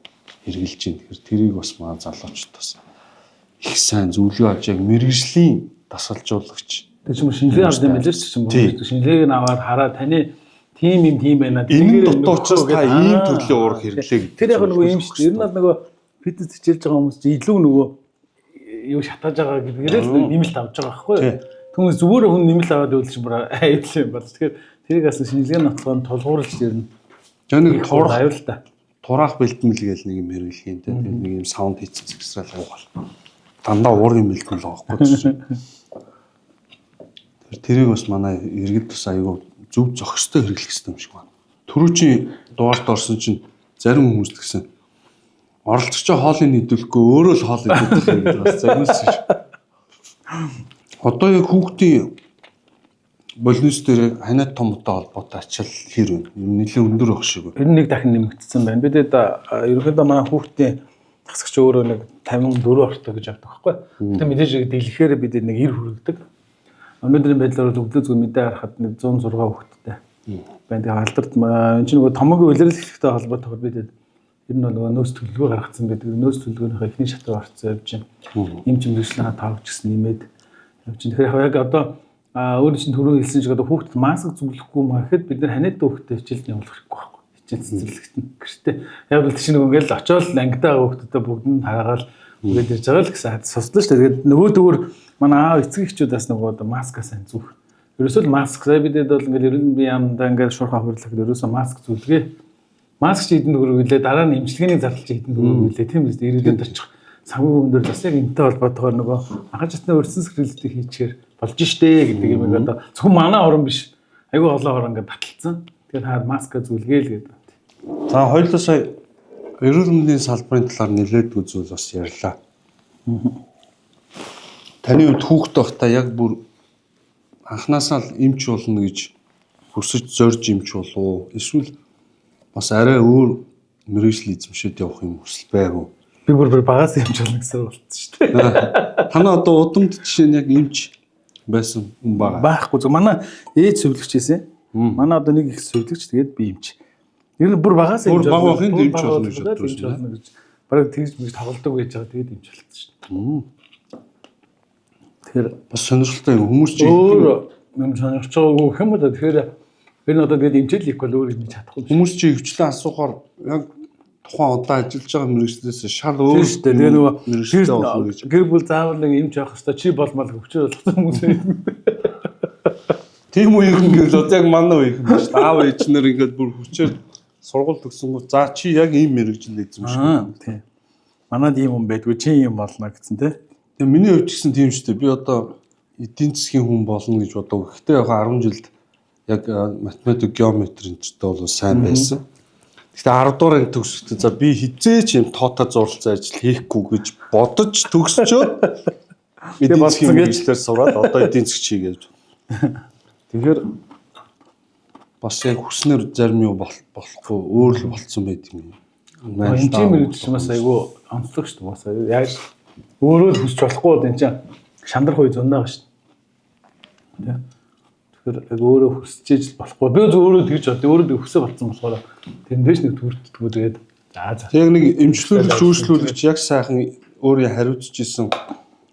хэрэглэж байна. Тэгэхээр тэрийг бас маа залуучууд бас их сайн зөвлөгөө авч яг мэрэгжлийн дасгалжуулагч тэр чинь шинжилгээ авд юм билээ ч юм уу. Шинжилгээг нь аваад хараад таны тийм юм тийм байна. Энэ дутуу учраас та ийм төрлийн уург хэрэглээ гэдэг. Тэр яг нөгөө юм шүү дээ. Ер нь бол нөгөө фитнес хичээлж байгаа хүмүүс чинь илүү нөгөө юу шатааж байгаа гэдгээрээ л нэмэлт авч байгаа байхгүй юу? Түүнээс зүгээр хүн нэмэлт аваад байвал чинь бүр аюул юм бол. Тэгэхээр тэрийг бас шинжилгээ нотлохоор тулгуурлаж ер нь. Яг нэг турах аюул та. Тураах бэлтгэл гээл нэг юм хэрэглэх юм те. Тэр нэг юм саунд хийцэн зэгсрал уугаал. Дандаа уурын бэлтгэл байгаа байхгүй юу? Тэр тэрийг бас манай иргэд бас аюул зөв зохистой хэрэглэх хэрэгтэй юм шиг байна. Түрүүчийн дугаарт орсон чинь зарим хүмүүс л гэсэн оролцогчоо хоолыг нийлүүлэхгүй өөрөө л хоол идэх юм гэж бас заримсан шүү. Одоо яг хүүхдийн Болнис дээр ханиад томтой холбоотой ачаал хэр вэ? Ер нь нэлээд өндөр байх шиг байна. Ер нь нэг дахин нэмэгдсэн байна. Бид ерөнхийдөө манай хүүхдийн тасагч өөрөө нэг 54 ортой гэж авдаг байхгүй. Гэтэ мэдээж дэлгэхээр бид нэг 90 хүргэдэг. Өнөөдрийн байдлаар бол өглөө зүг мэдээ харахад нэг 106 хүүхэдтэй байна. Тэгээ алдарт энэ чинь нөгөө томоогийн улирал эхлэхтэй холбоотойгоор бид ер нь бол нөгөө нөөц төлөвлөгөө гаргацсан байдаг. Нөөц төлөвлөгөөнийхөө эхний шатаар орцсон явж байна. Эмч мэргэжлийн тоог ч гэсэн нэмээд явж байна. Тэгэхээр яг одоо өөр чинь түрүү хэлсэн шиг одоо хүүхдэд маск зүглэхгүй маа гэхэд бид нар ханиад хүүхдэд хичээлд явуулах хэрэггүй байхгүй. Хичээл цэцэрлэгт нь гэртээ. Яг бол чинь нөгөө ингээл очиод ангидаа байгаа хүүхдүүдэд бүгд нь хараагаал үгээд ирж байгаа л гэсэн суслаа шүү дээ. Тэгээд нөгөө дүүр манай аав эцэг эхчүүд бас нөгөө одоо маскаа сайн зүүх. Ерөөсөө л маск сая бидэд бол ингээл эрүүл мэндийн яамдаа ингээл шуурхай хурлахад ерөөсөө маск зүлгээ. Маск чи хэдэн төгрөг үлээ, дараа нь эмчилгээний зардал чи хэдэн төгрөг үлээ, тийм биз дээ. Иргэдэд очих санхүүгийн өндөр бас яг энэтэй холбоотойгоор нөгөө анхан шатны өрсөн сэргийлтийг хийчихээр болж штэ гэдэг юм одоо зөвхөн манай орон биш. Айгүй олон орон ингээд баталцсан. Тэгэхээр та маска зүлгээл гэдэг. За хоёулаа сая эрүүл мэндийн салбарын талаар нэлээдгүй зүйл бас ярьлаа. Таны хувьд хүүхэд байхдаа яг бүр анханасаа л эмч болно гэж хүсэж зорж эмч болов уу? Эсвэл бас арай өөр мэргэжил эзэмшээд явах юм хүсэл байв уу? Би бүр багаас эмч болно гэсэн болцсон шүү дээ. Танаа одоо удамд жишээ нь яг эмч байсан хүн байгаа. Байхгүй зөв. Манай ээж сувилагч байсан. Манай одоо нэг их сувилагч, тэгээд би эмч. Ер нь бүр багаас эмч. Бүр баг байхын эмч болно гэж бодсон гэж. Бараг тэгж мэгж тоглодог байж байгаа, тэгээд эмч болцсон шүү дээ. Тэгэхээр бас сонирхолтой юм. Хүмүүс чи өөр юм сонирхож байгаагүй гэх юм уу? Тэгэхээр ер нь одоо тэгээд эмчэл хийхгүй бол өөр юм чадахгүй. Хүмүүс чи хвчлэн асуухаар яг тухайн одоо ажиллаж байгаа мэргэжлээс шал өөр шүү дээ. Тэгээ нөгөө мэргэжлээ болно гэж. Гэр бүл заавал нэг эмч явах хэвээр чи болмол хөвчөр болгосон хүмүүс юм. Тийм үеийнхэн гэвэл одоо яг манай үеийнхэн биш. Аав ээж нар ингээд бүр хүчээр сургууль төгсөнгөө за чи яг ийм мэргэжил эзэмших. Тийм. Манад ийм хүн байдгүй чи ийм болно гэсэн тий. Тэгээ миний хувьд ч гэсэн тийм шүү дээ. Би одоо эдийн засгийн хүн болно гэж бодог. Гэхдээ яг 10 жилд яг математик, геометри энтертэй бол сайн байсан. Гэхдээ 10 дугаар анги төгсөхдөө за би хизээч юм тоотой зуралцсан ажил хийхгүй гэж бодож төгсчөөд эдийн засгийн мэргэжлээр сураад одоо эдийн засгч хийгээд. Тэгэхээр бас яг хүснээр зарим юм болохгүй өөр л болцсон байт юм. Эмчийн мэргэжил бас айгүй онцлог шүү дээ. Бас яаж өөрөө л хүсч болохгүй бол энэ чинь шандрах үе зундаа шүү дээ. Тэгэхээр яг өөрөө хүсчээж л болохгүй. Би зөв өөрөө тэгж бод. Өөрөө хүсээ болцсон болохоор тэндээс нэг төрддгүү тэгээд за. Яг нэг эмчлүүлэгч, үйлчлүүлэгч яг сайхан өөрийн хариуцж исэн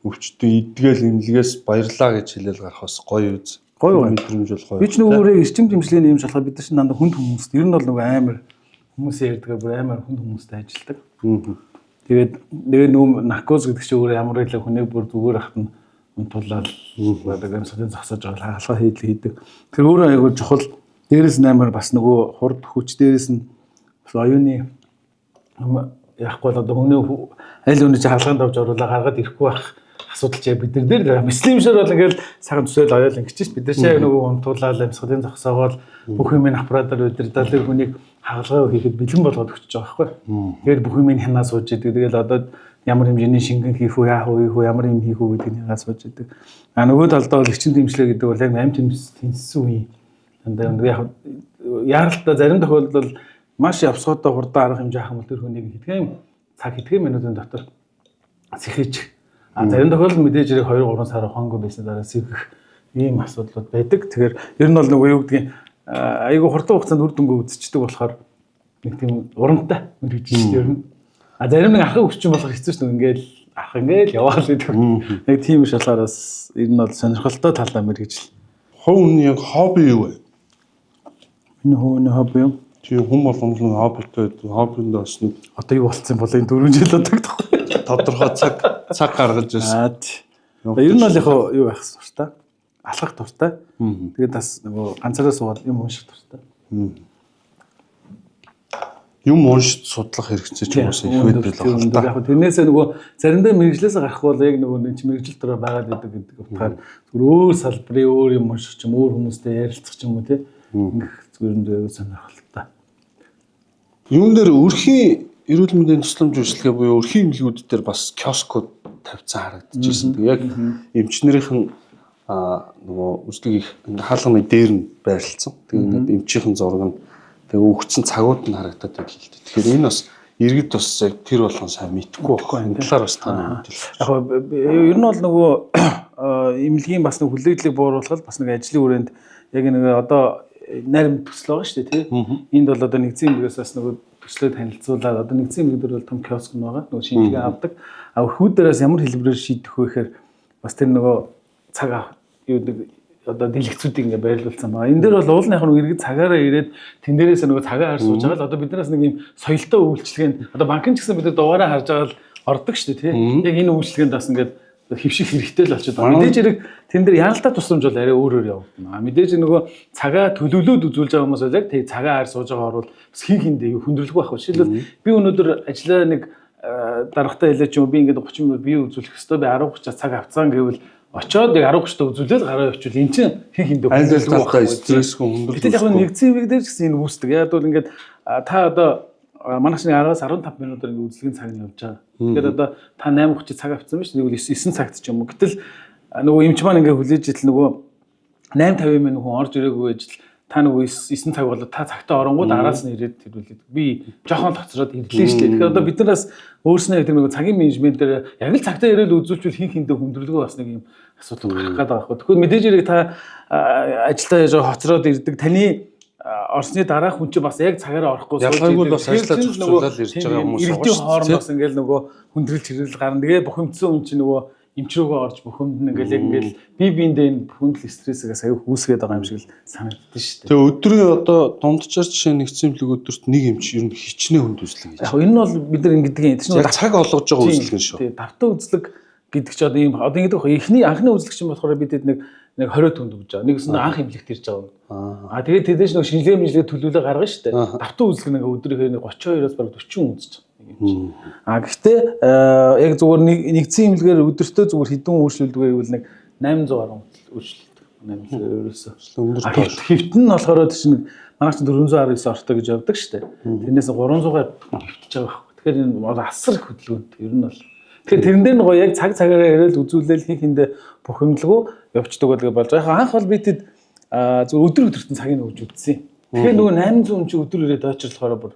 өвчтөн идгээл эмнэлгээс баярлаа гэж хэлээл гарах бас гоё үз. Гоё мэдрэмж бол гоё. Би ч нөгөө өөрөө эрчим дэмжлэгийн эмч болохоор бид нар чинь дандаа хүнд хүмүүст ер нь бол нөгөө амар хүмүүсийн ярьдгаар бүр амар хүнд хүмүүстэй ажилладаг. Тэгээд нөгөө наркоз гэдэг чинь өөрөө ямар хэлээ хүнийг бүр зүгээр ахт нь унтуулаад байдаг юм содын зогсоож байгаа хаалга хийдэл хийдэг. Тэр өөрөө айгүй чухал. Дээрээс нь амар бас нөгөө хурд хүч, дээрээс нь бас оюуны яахгүй бол одоо хүний аль хүний чинь хаалгаанд авч оруулаа гаргаад ирэхгүй байх асуудал чи бид нар дээр муслимшэр бол ингээл сайхан төсөөл оёол ингэж чинь бид нар чи нөгөө унтуулаад амьсгалын зогсоогоол бүх юм аппаратаар удирдал тэр хүнийг хаалгаа хийхэд бэлэн болгоод өгч байгаа байхгүй. Тэгээд бүх юм хянаа сууж идэг. Тэгэл одоо ямар хэмжээний шингэн хийх үү, яах үү, ямар юм хийх үү гэдгийг хянаа сууж идэг. А нөгөө талдаа бол эрчим дэмжлэг гэдэг бол яг амь тэнцсэн үе. Дандаа яг яаралтай зарим тохиолдолд маш явсгоотой хурдан арга хэмжээ авах юм бол тэр хүнийг хэдхэн цаг хэдхэн минутын дотор сэхэж. А зарим тохиолдолд мэдээж хэрэг 2 3 сар ухаангүй байсан дараа сэхэх ийм асуудлууд байдаг. Тэгэхээр ер нь бол нөгөө юу гэдгийг айгүй хурдан хугацаанд үр дүнгээ үзчихдэг болохоор нэг тийм урамтай мэрэгжил шүү дээ ер нь. А зарим нэг архаг өвчин болох хэцүү шүү дээ. Ингээл арх ингээл яваал гэдэг. Яг тийм биш болохоор бас ер нь бол сонирхолтой талаа мэрэгжил. Хувь хүний яг хобби юу вэ? Миний хувийн хобби юм. Тийм хүн болгоны хоббитой хоббинд бас нэг одоо юу болцсон бол энэ 4 жил одоо тодорхой цаг гаргаж байсан. Ер нь бол яг юу байх дуртай. Алхах дуртай. Тэгээд бас нөгөө ганцаараа суугаад юм унших дуртай. Юм уншиж судлах хэрэгцээ ч юм уус их байдаг л байна л да. Яг тэрнээсээ нөгөө заримдаа мэрэгжлээсээ гарах бол яг нөгөө нэг чи мэрэгжил дээр байгаад байдаг гэдэг утгаар зүгээр өөр салбарын өөр юм унших ч юм өөр хүмүүстэй ярилцах ч юм уу тий. Ингэх зүгээр нь сонирхолтой. Юун дээр өрхийн эрүүл мэндийн тусламж үйлчилгээ буюу өрхийн эмнэлгүүд дээр бас киоскууд тавьсан харагдчихсэн. Яг эмчнэрийнхэн Нөгөө үзлэг их хаалганы дээр нь байрлалцсан. Тэгээ ингээд эмчийнхэн зураг нь тэгээ өгцөн цагууд нь харагдаад байл л дээ. Тэгэхээр энэ бас иргэд бас яг тэр болгон сайн мэдэхгүй байхгүй. Энэ талаар бас та мэдээлэл. Яг ер нь бол нөгөө эмнэлгийн бас нэг хүлээдлийг бууруулахад бас нэг ажлын хүрээнд яг нэг одоо нарийн төсөл байгаа шүү дээ, тий. Энд бол одоо нэгдсэн эмнэлгээс бас нөгөө төслөө танилцуулаад одоо нэгдсэн эмнэлэг дээр бол том киоск нь байгаа. Нөгөө шинжилгээ авдаг. А өрхүүд дээрээс ямар хэлбэрээр шийдэх вэ гэхээр бас тэр нөгөө цаг юу нэг одоо дэлгэцүүдийг ингээ байрлуулсан байгаа. Энэ дээр бол уул нь яг нэг иргэд цагаараа ирээд тэн дээрээс нөгөө цагаа хар сууж байгаа л одоо биднээс нэг юм соёлтой үйлчлэгээнд одоо банкн ч гэсэн бид нар дугаараа харж байгаа л ордог шүү дээ, тий. Яг энэ үйлчлэгээнд бас ингээд хэвших хэрэгтэй л болчиход байгаа. Мэдээж хэрэг тэн дээр яралтай тусламж бол арай өөрөөр явагдана. Мэдээж нөгөө цагаа төлөвлөөд үзүүлж байгаа хүмүүс бол яг тий цагаа хар сууж байгаа орвол бас хин хиндэ хүндрэлгүй байх. Жишээлбэл би өнөөдөр ажиллаа нэг даргатай хэлээ ч юм уу би ингээд 30 минут бие үзүүлэх хэвээр би 10:30-аас цаг авцсан гэвэл очоод яг 10:30-д үзүүлээд гараа явуучвал эн чинь хин хиндэ Аль аль талдаа стрессгүй хүндрэл. Гэтэл яг нэгдсэн эмэг дээр ч гэсэн энэ үүсдэг. Яг бол ингээд та одоо манайх чинь 10-аас 15 минутаар ингээд үзлэгийн цаг нь явж байгаа. Тэгэхээр одоо та 8:30 цаг авсан биш нэг бол 9 цагт ч юм уу. Гэтэл нөгөө эмч маань ингээд хүлээж итл нөгөө 8:50 минут хүн орж ирээгүй ижил та нөгөө 9 цаг болоод та цагтаа оронгууд араас нь ирээд тэрүүлээд би жоохон хоцроод ирлээ шүү дээ. Тэгэхээр одоо бид нараас өөрснөө тэр нөгөө цагийн менежмент дээр яг л цагтаа ирээл үзүүлчихвэл хин хиндэ хүндрэлгүй бас нэг юм асуудал гарах гээд байгаа байхгүй. Тэгэхээр мэдээж хэрэг та ажилдаа яаж хоцроод ирдэг таны орсны дараах хүн чинь бас яг цагаараа орохгүй сууж идэг. Бас ажиллаа зохицуулаад ирж байгаа хүмүүс байгаа шүү дээ. Хоорондоос ингээл нөгөө хүндрэл чирэл гарна. Тэгээ бухимдсан хүн чинь нөгөө эмч рүүгээ орж бухимдна ингээл яг ингээл би биэндээ энэ бухимдал стрессээс аюу үүсгээд байгаа юм шиг л санагддаг шүү дээ. Тэгээ өдрийн одоо дунджаар жишээ нэгдсэн эмнэлэг өдөрт нэг эмч ер нь хичнээн хүнд үзлэг хийж. Яг энэ нь бол бид нар ингэдэг юм. Тэр чинь цаг олгож байгаа үзлэг шүү. Тэгээ давтан үзлэг гэдэг чи одоо ийм одоо ингэдэг байх. Эхний анхны үзлэг чинь болохоор бид нэг 20 түнд өгж байгаа. Нэгсэн анх эмнэлэгт ирж байгаа. Аа тэгээд тэдээс нэг шинжилгээ мжилгээ төлөвлөлөө гаргана шүү дээ. Давтан үзлэг нэг өдрийнхөө нэг 32-оос бараг 40 үзэж байгаа. Аа гэхдээ яг зүгээр нэгдсэн эмнэлгээр өдөртөө зүгээр хэдэн үйлчлүүлдэг вэ гэвэл нэг 800 гаруй үйлчлүүлдэг. 800 ерөөсөө. Өндөр тоо. Хэвтэн нь болохоор чинь нэг манай чинь 419 ортой гэж явдаг шүү дээ. Тэрнээс 300-аар хэвтэж байгаа байхгүй. Тэгэхээр энэ бол асар их хөдөлгөөнт ер нь бол. Тэгэхээр тэрэн дээр нь гоё яг цаг цагаараа ирээл үзүүлээл хин хиндэ бухимдалгүй явцдаг бол болж байгаа. Анх бол би тэд зүгээр өдөр өдөртөн цагийг өгж үзсэн. Тэгэхээр нөгөө 800 чи өдөр ирээд очирлохоор бүр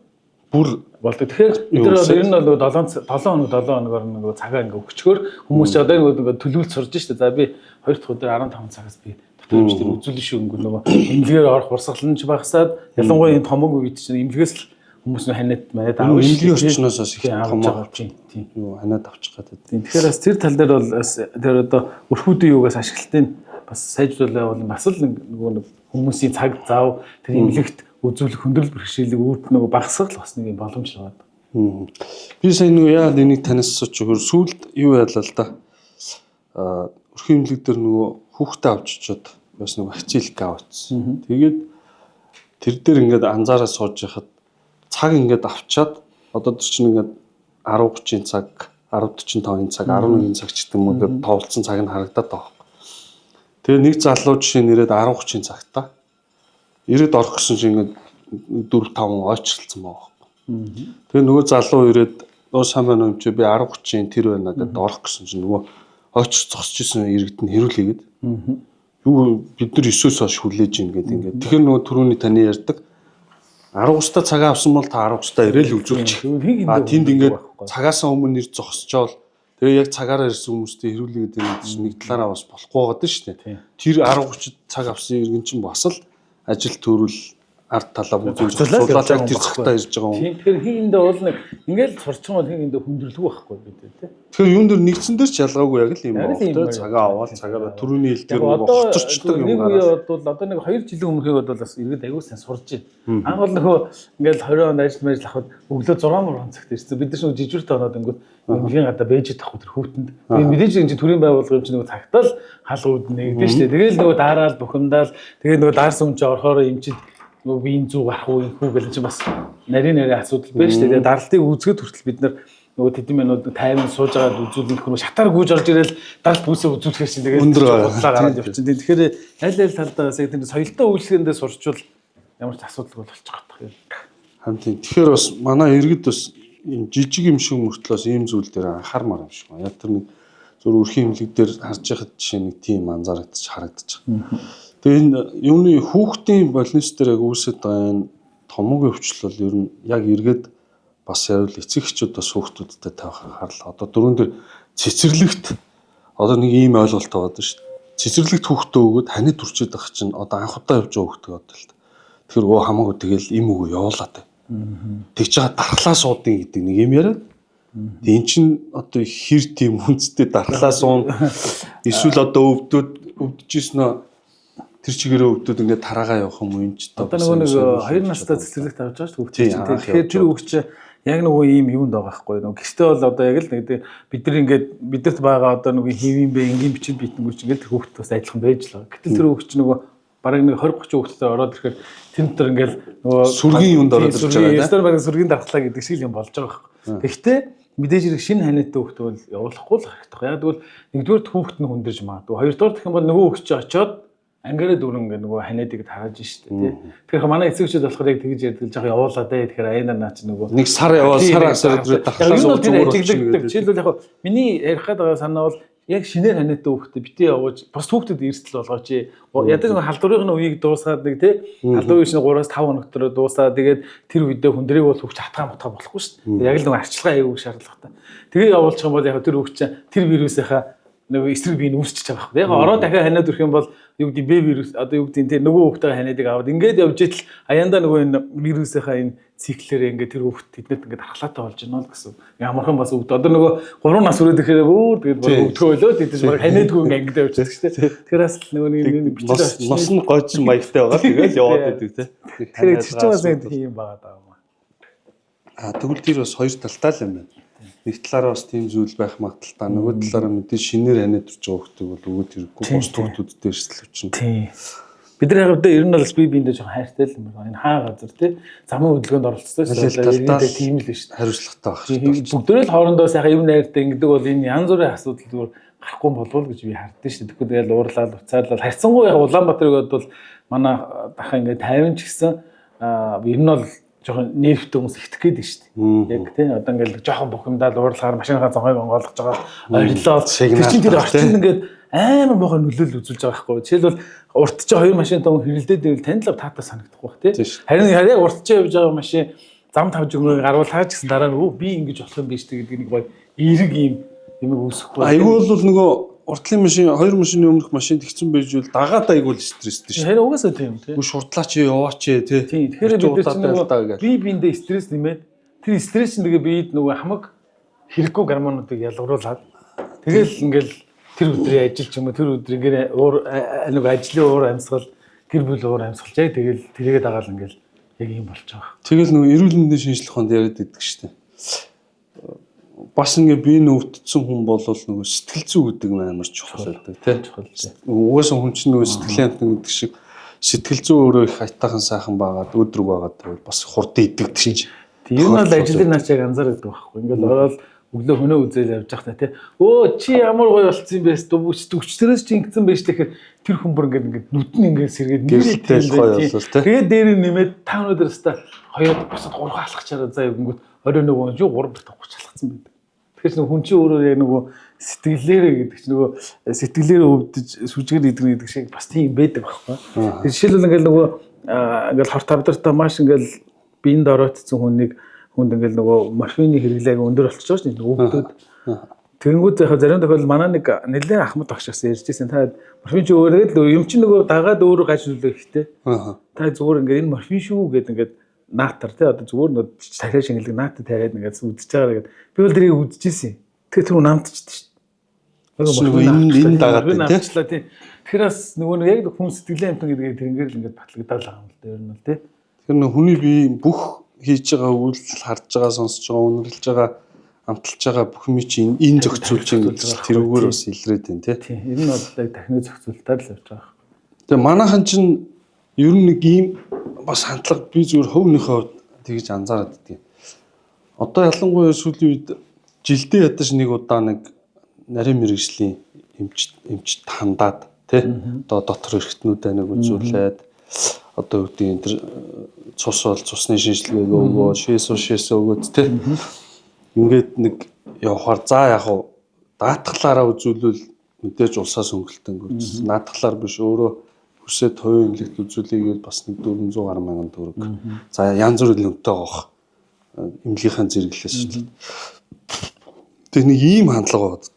болдог. Тэгэхээр бид нар бол ер нь бол 7 7 хоног 7 хоногор нөгөө цагаа ингээ өгчгөр хүмүүс ч одоо нөгөө төлөвлөлт сурж штэ. За би 2 дахь өдөр 15 цагаас би дотор эмч дээр үзүүлнэ шүү гингүү нөгөө эмнэлгээр орох урсгал нь ч багасаад ялангуяа энэ томог үед чинь эмнэлгээс л хүмүүс нь ханиад манад авах эмнэлгийн орчноос бас их томог авч тийм юу ханиад авчих гэдэг. Тийм. Тэгэхээр бас тэр тал дээр бол бас тэр одоо өрхүүдийн юугаас ашиглалтыг бас сайжруулах бол бас л нөгөө нэг хүмүүсийн цаг зав тэр эмнэлэгт үзүүлэх хүндрэл бэрхшээлийг үүт нөгөө багасгах бас нэг юм боломж байгаа. Би сайн нөгөө яагаад энийг танаас асууж өгөр сүүлд юу ялаа л да. Өрхийн эмнэлэг дээр нөгөө хүүхдээ авч очиод бас нэг вакцинлэг авчихсан. Тэгээд тэр дээр ингээд анзаараа сууж яхад цаг ингээд авчаад одоо тэр чинь ингээд 10:30 цаг, 10:45 цаг, 11 цаг ч гэдэг юм уу ингээд товлцсон цаг нь харагдаад байгаа байхгүй. Тэгээ нэг залуу жишээ нэрээд 10:30 цагта ирээд орох гэсэн чинь ингээд 4 5 ойчрлцсан байгаа байхгүй. Тэгээ нөгөө залуу ирээд нөө сайн байна уу юм чи би 10:30 тэр байна гэдээ орох гэсэн чинь нөгөө ойчр зогсож исэн иргэд нь хэрүүлээгээд. Юу бид нар 9-өөс хойш хүлээж ийн гэдэг ингээд. Тэгэхээр нөгөө түрүүний таны ярьдаг 10:30-та цагаа авсан бол та 10:30-та ирээл үзүүлчих. А тэнд ингээд цагаасаа өмнө ир зогсчоол тэгээ яг цагаараа ирсэн хүмүүстэй хэрүүлээгээд энэ чинь нэг талаараа бас болохгүй байгаа шүү дээ. Тэр 10:30-д цаг авсан иргэн чинь бас л ажил төрөл ард талаа бүгд зохицуулаад яг тэр цагтаа ирж байгаа юм. Тийм. Тэгэхээр хин хиндэ бол нэг ингээл сурчих юм бол хин хиндэ хүндрэлгүй байхгүй бид тий. Тэгэхээр юун дээр нэгдсэн дээр ч ялгаагүй яг л юм байна. Цагаа аваад цагаараа түрүүний хэл дээр нөгөө хоцорчдөг юм гараад. Нэг үе бол одоо нэг 2 жилийн өмнөхийг бол бас иргэд аягүй сайн сурж байна. Анх бол нөгөө ингээл 20 онд ажил мажил авахд өглөө 6 цагт ирсэн. Бид нар ч нөгөө жижигт оноод ингүүт эмнэлгийн гадаа бэж тахгүй тэр хүүтэнд. Тэгээ мэдээж энэ чинь төрийн байгууллага юм чинь нөгөө цагтаа л хаалгууд нэгдэн шүү дээ. Тэгэл нөгөө дараал бухимдаал тэгээ нөгөө даарсан хүн чинь орохоор эмчид нөгөө би энэ зүг гарах уу энэ хүү гэл чинь бас нарийн нарийн асуудал байна шүү дээ. Тэгээ даралтыг үзэхэд хүртэл бид нар нөгөө тэдэн минут тайван сууж байгаад үзүүлэх нөхөр шатаар гүйж орж ирэл даралт бүсээ үзүүлэхээр чинь тэгээд өндөр худлаа гараад явчихсан. Тэгэхээр аль аль талдаа бас яг тэр соёлтой үйлчлэгэндээ сурчвал ямар ч асуудалгүй болчих гээд юм. Харин тийм. Тэгэхээр бас манай иргэд бас ийм жижиг юм шиг мөртлөөс ийм зүйл дээр анхаармаар юм шиг байна. Яг тэр нэг Зүр өрхийн эмнэлэг дээр харж байхад жишээ нэг тийм анзаарэгдэж харагдаж байгаа. Тэгээ энэ юуны хүүхдийн болнис дээр яг үүсэт байгаа энэ томоогийн өвчлөл бол ер нь яг эргээд бас яриул эцэг эхчүүд бас хүүхдүүдтэй тавих анхаарал. Одоо дөрөв дээр цэцэрлэгт одоо нэг ийм ойлголт байгаа даа шүү дээ. Цэцэрлэгт хүүхдээ өгөөд ханид үрчээд байх чинь одоо анх удаа явж байгаа хүүхдээ одоо л. Тэгэхээр өө хамаагүй тэгэл им өгөө явуулаа тэ. Тэгж байгаа дархлаа суудын гэдэг нэг юм яриад. Тэг эн чинь одоо хэр тийм үнцтэй дархлаа суун эсвэл одоо өвдөд өвдөжсэн нь тэр чигээрээ өвдөд ингээд тараагаа явах юм уу энэ ч Одоо нөгөө нэг 2 настай цэцэрлэгт авч байгаа шүү дээ хүүхдээ чинь. Тэгэхээр тэр хүүхд чинь яг нөгөө ийм юунд байгаа байхгүй нөгөө гэртээ бол одоо яг л нэг бид нар ингээд бидэрт байгаа одоо нөгөө хэвийн бэ энгийн бичил битэнгүү чинь ингээд тэр хүүхд бас адилхан байж л байгаа. Гэтэл тэр хүүхд чинь нөгөө бараг нэг 20 30 хүүхэдтэй ороод ирэхээр тэр дотор ингээд нөгөө сүргийн юунд ороод ирж байгаа тийм. Тэр бараг сүргийн дархлаа гэдэг шиг юм болж байгаа байхгүй. Тэгэхдээ мэдээж хэрэг шинэ ханиатай хүүхд бол явуулахгүй л хэрэгтэй. Яг тэгвэл нэгдүгээр хүүхд нь хүндэрж магадгүй. Хоёрдугаар гэх юм бол нөгөө хүүхд чинь очиод ангиараа дүүрэн ингээ нөгөө ханиадыг тарааж штэ тий. Тэгэхээр манай эцэг эхчүүд болохоор яг тэгж ярьдаг л жоох явуулаа дээ. Тэгэхээр аяна наа чи нөгөө нэг сар яваа сар асар өдрөө дархлаа сууж зүгээр ажиглагддаг. Жишээлбэл яг миний ярих гээд байгаа санаа бол яг шинээр ханиатай хүүхдээ битээ явуулж бус хүүхдэд эрсдэл болгооч. Ядаж нэг халдварын үеийг дуусгаад нэг тий халдварын үеийн 3-5 хоног дотор дуусаа тэгээд тэр үедээ хүндрийг бол хүүхд хатгаа матгаа болохгүй шүү дээ. Яг л нэг арчилгаа аягүй шаардлагатай. Тэгээ явуулчих юм бол яг тэр хүүхд чинь тэр вирусынхаа нөгөө эсрэг бие нь үүсчихэж байгаа байхгүй. Яг ороо дахиад ханиад өрөх юм бол юу гэдэг Б вирус одоо юу гэдэг тийм нөгөө хүүхдээ ханиадыг аваад ингээд явж идэл аяндаа нөгөө энэ вирусынхаа энэ циклээр ингээд тэр хүүхд тэднэрт ингээд дархлаатай болж байна л гэсэн. Ямархан бас өвд. Одоо нөгөө 3 нас хүрээд ирэхээр өөр тэгээд баг өвдгөө болоо тэд чинь баг ханиадгүй ингээд ангид явчихдаг шүү дээ. Тэгэхээр бас нөгөө нэг бичил нос нь гойцсон маягтай байгаа. Тэгэл яваад идэг тий. Тэгэхээр тэр чинь бас нэг тийм байгаа даа юм. А тэгвэл тэр бас хоёр талтай л юм байна. Нэг талаараа бас тийм зүйл байх магадaltaй. Нөгөө талаараа мэдээ шинээр ханиад ирж байгаа хүүхдийг бол өгөөд хэрэггүй. Бус хүүхдүүдтэй эрсдэл учирна. Тийм. Бид нар яг одоо ер нь бол би биендээ жоохон хайртай л юм байна. Энэ хаа газар тий замын хөдөлгөөнд оролцсон шүү дээ. Тийм л шүү дээ. Хариуцлагатай байх хэрэгтэй. Бүгдөө л хоорондоо сайхан юм найртай ингэдэг бол энэ янз бүрийн асуудал зүгээр гарахгүй болов гэж би хардсан шүү дээ. Тэгэхгүй тэгэл уурлал, уцаалал харьцангуй яг Улаанбаатарыг бодвол манай дахин ингээд 50 ч гэсэн ер нь бол жоохон нервтэй хүмүүс итгэх гээд шүү дээ. Яг тий одоо ингээл жоохон бухимдаад уурлахаар машиныхаа цонхыг онгойлгож байгаа орилоо. Тэр чинь тэр орчин ингээд амар муухай нөлөөлөл үзүүлж байгаа байхгүй. Жишээлбэл урт чи хоёр машин том хэрэлдээд байвал танд л таатай санагдах байх тий. Харин яг урт чи явж байгаа машин зам тавж өгөө гарвал таач гэсэн дараа нь өө би ингэж болох юм биш үү гэдэг нэг гоё эерэг юм юмыг үүсэхгүй. Айгүй бол нөгөө уртлын машин хоёр машины өмнөх машин тэгсэн байж бол дагаад айгүй л стресстэй шүү. Харин угаасаа тийм тий. Үгүй шурдлаач яваач тий. Тийм. Тэгэхээр бид нар чинь нөгөө бие биендээ стресс нэмээд тэр стресс нь тэгээ биед нөгөө хамаг хэрэггүй гормонуудыг ялгаруулад тэгэл ингээл тэр өдрийн ажил ч юм уу тэр өдөр ингээл уур нэг ажлын уур амьсгал гэр бүл уур амьсгал яг тэгэл тэрийгэ дагаал ингээл яг юм болж байгаа. Тэгэл нөгөө эрүүл мэндийн шинжилгээ ухаанд яриад иддэг шүү дээ. Бас ингээ бие нь өвдсөн хүн бол нөгөө сэтгэл зүй гэдэг нь амар чухал байдаг тий. Чухал тий. Угаасаа хүн чинь нөгөө сэтгэлийн амтан гэдэг шиг сэтгэл зүй өөрөө их аятайхан сайхан байгаад өдрөг байгаад байвал бас хурдан идэгдэг чинь. Тийм нь бол ажлын наач яг анзаардаг байхгүй. Ингээл ороод өглөө хөнөө үзэл явж байхдаа тий. Өө чи ямар гоё болцсон юм бэ? Өчтөрөөс чи ингэсэн байж тэгэхээр тэр хүн бүр ингээд ингээд нүд нь ингээд сэргээд нэртэй гоё болол тий. Тэгээд дээр нь нэмээд та өнөөдөр өста хоёрод бусад гурван алхачаараа заа өгөнгөт орой нөгөө юу 3 30 алхацсан байдаг. Тэгэхээр нөгөө хүн чинь өөрөө яг нөгөө сэтгэлээрээ гэдэг чинь нөгөө сэтгэлээрээ өвдөж сүжгээр идэх гэдэг шиг бас тийм байдаг байхгүй. Тэр жишээлбэл ингээл нөгөө ингээл хор тавдартай маш ингээл биеинд оройтсон хүнийг хүнд ингээл нөгөө морфины хэрэглээг өндөр болчихж байгаа шүү дээ өвдөд. Тэгэнгүүт яг зарим тохиолдолд манай нэг нэлээд ахмад багш бас ярьж байсан. Та морфин чи өөрөө л юм чинь нөгөө дагаад өөрөө гаж нүлээ ихтэй. Та зүгээр ингээд энэ морфин шүү гэд ингээд наатар тий одоо зүгээр нөгөө тариа шингэлэг наатар тариад ингээд үзэж байгаа гэд. Би бол тэрийг үзчихсэн. Тэгэхээр тэр намтчихдээ шүү дээ. Нөгөө энэ дагаад тий. Тий. Тэгэхээр бас нөгөө нэг яг хүн сэтгэлийн амтан гэдгийг тэрнгээр л ингээд батлагдаад байгаа юм л да ер нь бол тий. Тэгэхээр нөгөө хүний бие бүх хийж байгаа үйлдэл харж байгаа, сонсож байгаа, үнэрлж байгаа, амталж байгаа бүх юм чинь энэ зохицуулж байгаа гэдэг тэрүүгээр бас илрээд байна тий. Тийм. Энэ нь бол яг дахны зохицуултаар л явж байгаа. Тэгээ манайхан чинь ер нь нэг ийм бас хандлага би зүгээр хувийнхээ хувьд тэгж анзаараад байдгийг. Одоо ялангуяа сүүлийн үед жилдээ ядаж нэг удаа нэг нарийн мэрэгжлийн эмч хандаад тий. Одоо дотор эргэтнүүдээ нэг үзүүлээд одоо юу гэдэг энэ төр цус бол цусны шинжилгээг өгөө, шээс бол шээс өгөөд тий. Ингээд нэг явахаар за яг уу Даатгалаараа үзүүлвэл мэдээж улсаас хөнгөлөлт өнгөрч. Наатгалаар биш өөрөө хүсээд хувийн эмнэлэгт үзүүлэе гэвэл бас нэг 400 гаруй мянган төгрөг. За янз бүрийн үнэтэй гоох эмнэлгийнхаа зэрэглээс л. Тэгээ нэг ийм хандлага байна.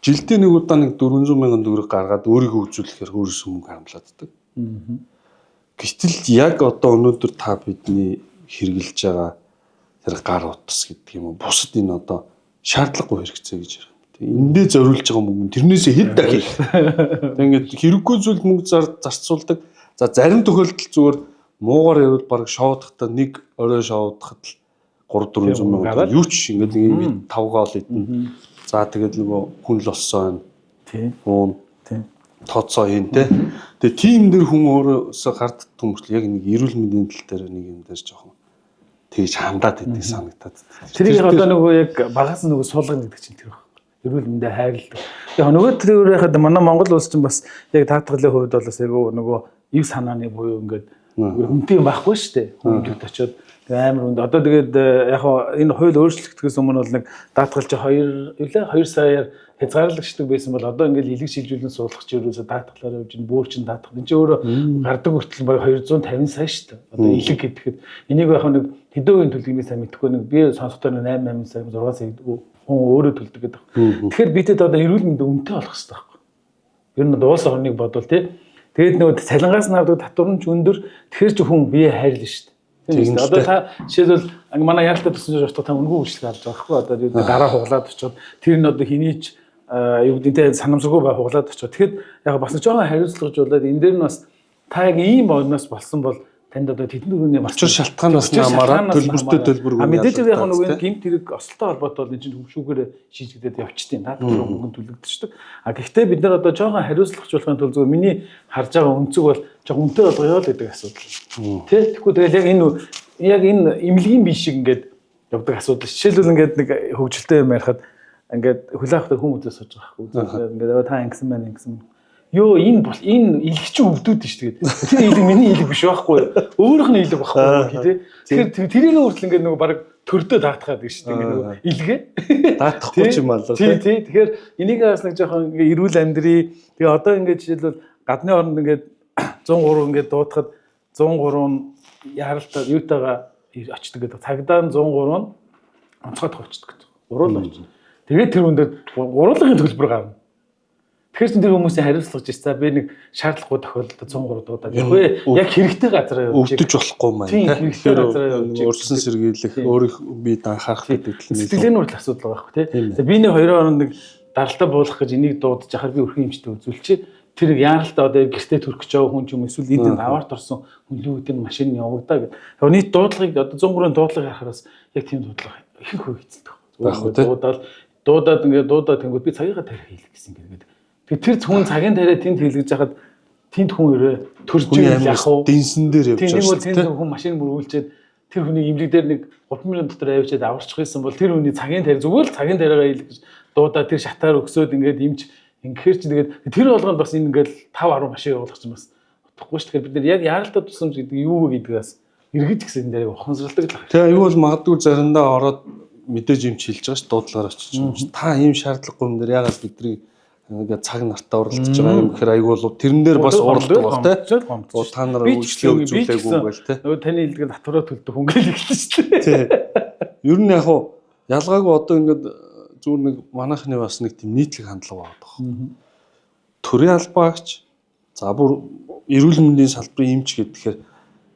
Жилдээ нэг удаа нэг 400 мянган төгрөг гаргаад өөрийгөө үзүүлэхээр өөрөөсөө мөнгө харамлааддаг. Гэтэл яг одоо өнөөдөр та бидний хэрэглэж байгаа тэр гар утас гэдэг юм уу бусад энэ одоо шаардлагагүй хэрэгцээ гэж ярих юм. Тэгээ эндээ зориулж байгаа мөнгө нь тэрнээсээ хэд дахин их. Тэгээ ингээд хэрэггүй зүйлд мөнгө зарцуулдаг. За зарим тохиолдолд зүгээр муугар ярил баг шоудахта нэг орой шоудахад л 3 400 мянга юу ч ингээд нэг юм тавгаал идэнэ. За тэгээд нөгөө хүн л олсон байна. Тийм. Уун. Тийм. Тооцоо хийн те. Тэгээ тим дээр хүн өөрөөсөө гарддаг мөртлөө яг нэг эрүүл мэндийн тал дээр нэг юм дээр жоохон тэгж хандаад идэг санагдаад. Тэрийг одоо нөгөө яг багаас нөгөө суулгана гэдэг чинь тэр баг. Эрүүл мэндэ хайрладаг. Яг нөгөө тэр яхад манай Монгол улс чинь бас яг даатгалын хувьд бол бас айгүй нөгөө ив санааны буюу ингээд хүнтэй юм байхгүй шүү дээ. Хүн очиод амар хүнд. Одоо тэгээд яг энэ хууль өөрчлөгдөхөөс өмнө бол нэг даатгал чи 2 саяар хязгаарлагчдаг байсан бол одоо ингээд илэг шилжүүлэн суулгах чи ерөөсө даатгалаар явж ин бөөр чин даатгал. Энд чи өөрөө гардаг хүртэл баг 250 сая шүү дээ. Одоо илэг гэхэд энийг яг нэг хэдэн үеийн төлөв би сайн мэдэхгүй нэг би сонсохдоо нэг 8 8 сая 6 сая хүн өөрөө төлдөг гэдэг. Тэгэхээр бидэд одоо эрүүл мэндэ үнэтэй болох хэрэгтэй байхгүй. Ер нь улс орныг бодвол тий. Тэгээд нөгөө цалингаас нь авдаг татвар нь ч өндөр. Тэгэхээр чи хүн бие хайрлаа шүү дээ. Тийм үү. Одоо та жишээлбэл манай яалтаа төсөн жишээ та үнгүй үйлчлэг авч байгаа байхгүй. Одоо гараа хуглаад очиод тэр нь одоо хэний ч юу гэдэг те санамсаргүй бай хуглаад очиод. Тэгэхэд яг бас нэг жоохон хариуцлагажуулаад энэ дээр нь бас та яг ийм орноос болсон бол танд одоо тэдний хүний учир шалтгаанаас нь хамаарат төлбөртэй төлбөргүй. А мэдээж яг нөгөө гэмт хэрэг осолтой холбоотой бол энэ чинь хөвшүүгээр шийдэгдээд явчихдээ. Даатгал мөнгө төлөгдчихдөг. А гэхдээ бид нар одоо жоохон хариуцлагажуулахын тулд зөв миний харж байгаа өнцөг бол жоохон үнэтэй болгоё л гэдэг асуудал. Тэ? Тэгэхгүй тэгэл яг энэ эмнэлгийн бие шиг ингээд явдаг асуудал. Жишээлбэл ингээд нэг хөгжилтэй юм ярихад ингээд хүлээ авахтай хүн үзээ сууж байгаа байхгүй. Ингээд та ингэсэн байна ингэсэн. Йоо энэ бол энэ илэг чинь өвдөд шүү дээ. Тэр илэг миний илэг биш байхгүй юу? Өөрийнх нь илэг байхгүй тий. Тэгэхээр тэрийг хүртэл ингээд нөгөө баг төрдөө даатгаад гэж шүү дээ. Ингээд нөгөө илгээ даатахгүй ч юм алаа тий. Тий. Тэгэхээр энийг бас нэг жоохон ингээд эрүүл амьдрий. Тэгээ одоо ингээд жишээлбэл гадны оронд ингээд 103 ингээд дуутахад 103 нь яралтай юутайгаа очдөг гэдэг. Цагдаа нь 103 нь онцгой очдөг гэдэг. Гурвал очно. Тэгээд тэр хүндээ гурвалгын төлбөр гарна. Тэгэхээр чин тэр хүмүүсийн хариуцлага жиш за би нэг шаардлагагүй тохиолдолд 103 дуудаад явах вэ? Яг хэрэгтэй газараа явж өвдөж болохгүй маань тийм хэрэгтэй газараа явж урьдчилан сэргийлэх өөрийнх биед анхаарах гэдэг талын сэтгэлгээний хүртэл асуудал байгаа байхгүй тий. За би нэг хоёрын оронд нэг даралтаа буулгах гэж энийг дуудаж яхаар би өрхөн эмчтэй үзүүлчихье. Тэр яаралтай одоо гэртээ төрөх гэж байгаа хүн ч юм эсвэл энд аваарт орсон хүн лүү гэдэг машин явагдаа гэд. Яг нийт дуудлагыг одоо 103-ын дуудлагыг харахаас яг тийм дуудлага ихэнх хувь эзэлдэг. Зүгээр дуудаад ингээд дуудаад тэнгүүд би цагийнхаа тарих хийлэх гэсэн ингээд. Тэгээ тэр хүн цагийн тариа тэнд хийлгэж хахад тэнд хүн өрөө төрж яах вэ? Дэнсэн дээр явж байгаа шүү дээ. Тэнд хүн машин мөргүүлчихэд тэр хүний имлэг дээр нэг 3 минут дотор авчиад аварчих байсан бол тэр хүний цагийн тариа зүгээр л цагийн тариагаа хийлгэж дуудаад тэр шатаар өгсөөд ингээд имч ингэхэр чи тэгээд тэр болгонд бас энэ ингээд 5 10 машин явуулах чинь бас утгагүй шүү. Тэгэхээр бид нар яг яаралтай тусламж гэдэг юу вэ гэдгээс эргэж гисэн дээр ухамсарладаг л байна. Тэгээ аюул бол магадгүй заримдаа ороод мэдээж юм чилж байгаа ш дуудлагаар очиж юм. Та ийм шаардлагагүй юм дээр ягаад бидний ингээд цаг нартаа уралдаж байгаа юм гэхээр айгүй бол тэрэн дээр бас уралдаг баг те. Та нар үйлчлэгээ үзүүлээгүй байл те. Нөгөө таны хэлдэг татвараа төлдөг хүн гэж хэлсэн шүү дээ. Тий. Ер нь яг хуу ялгаагүй одоо ингээд зүгээр нэг манайхны бас нэг тийм нийтлэг хандлага байгаа даа. Төрийн албаагч за бүр эрүүл мэндийн салбарын эмч гэхээр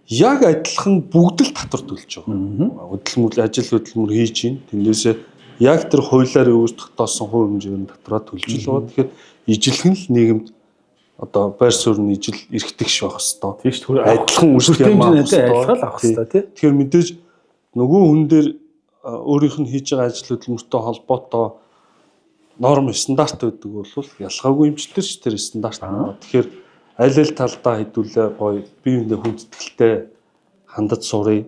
яг адилхан бүгд л татвар төлж байгаа. Хөдөлмөр ажил хөдөлмөр хийж байна. Тэндээсээ яг тэр хуулиар өгж тогтоосон хувь хэмжээгээр татвараа төлж л байгаа. Тэгэхээр ижилхэн л нийгэмд одоо байр суурь нь ижил эрхтгш байх хэвээр. Тийм шүү дээ. Адилхан үйлчлэг юм авах хэвээр. Авах хэвээр тий. Тэгэхээр мэдээж нөгөө хүн дээр өөрийнх нь хийж байгаа ажил хөдөлмөртэй холбоотой норм стандарт байдаг бол ялгаагүй эмчтэр ш тэр стандарт. Тэгэхээр аль аль талдаа хэдүүлээ гоё бие биендээ хүндэтгэлтэй хандаж сурыг,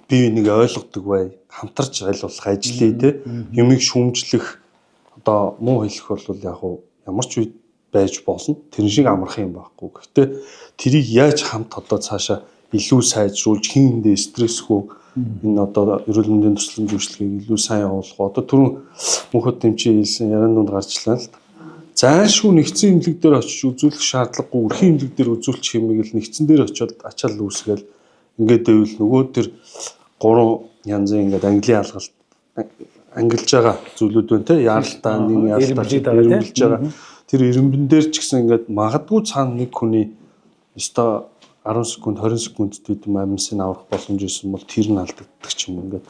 бие биенийг ойлгодог бай, хамтарч аль болох ажиллая те. Юмыг шүүмжлэх одоо муу хэлэх бол яг уу ямар ч үед байж болно. Тэр шиг амархан юм байхгүй. Гэхдээ тэрийг яаж хамт одоо цаашаа илүү сайжруулж хин хэндээ стрессгүй энэ одоо эрүүл мэндийн тусламж үйлчилгээг илүү сайн явуулах. Одоо түрүүн мөнхөд дэмжин хэлсэн яриан дунд гарчлаа л да. Зайлшгүй нэгдсэн эмнэлэг дээр очиж үзүүлэх шаардлагагүй өрхийн эмнэлэг дээр үзүүлчих юмыг л нэгдсэн дээр очиод ачаал үүсгээл ингээд байвал нөгөө тэр гурван янзын ингээд английн алгалт ангилж байгаа зүйлүүд байна те яаралтай нэг яаралтай эрэмбэлж байгаа. Тэр эрэмбэн дээр ч гэсэн ингээд магадгүй цаана нэг хүний өстой 10 секунд 20 секундэд бид аминсыг аврах боломж исэн бол тэр нь алдагддаг ч юм ингээд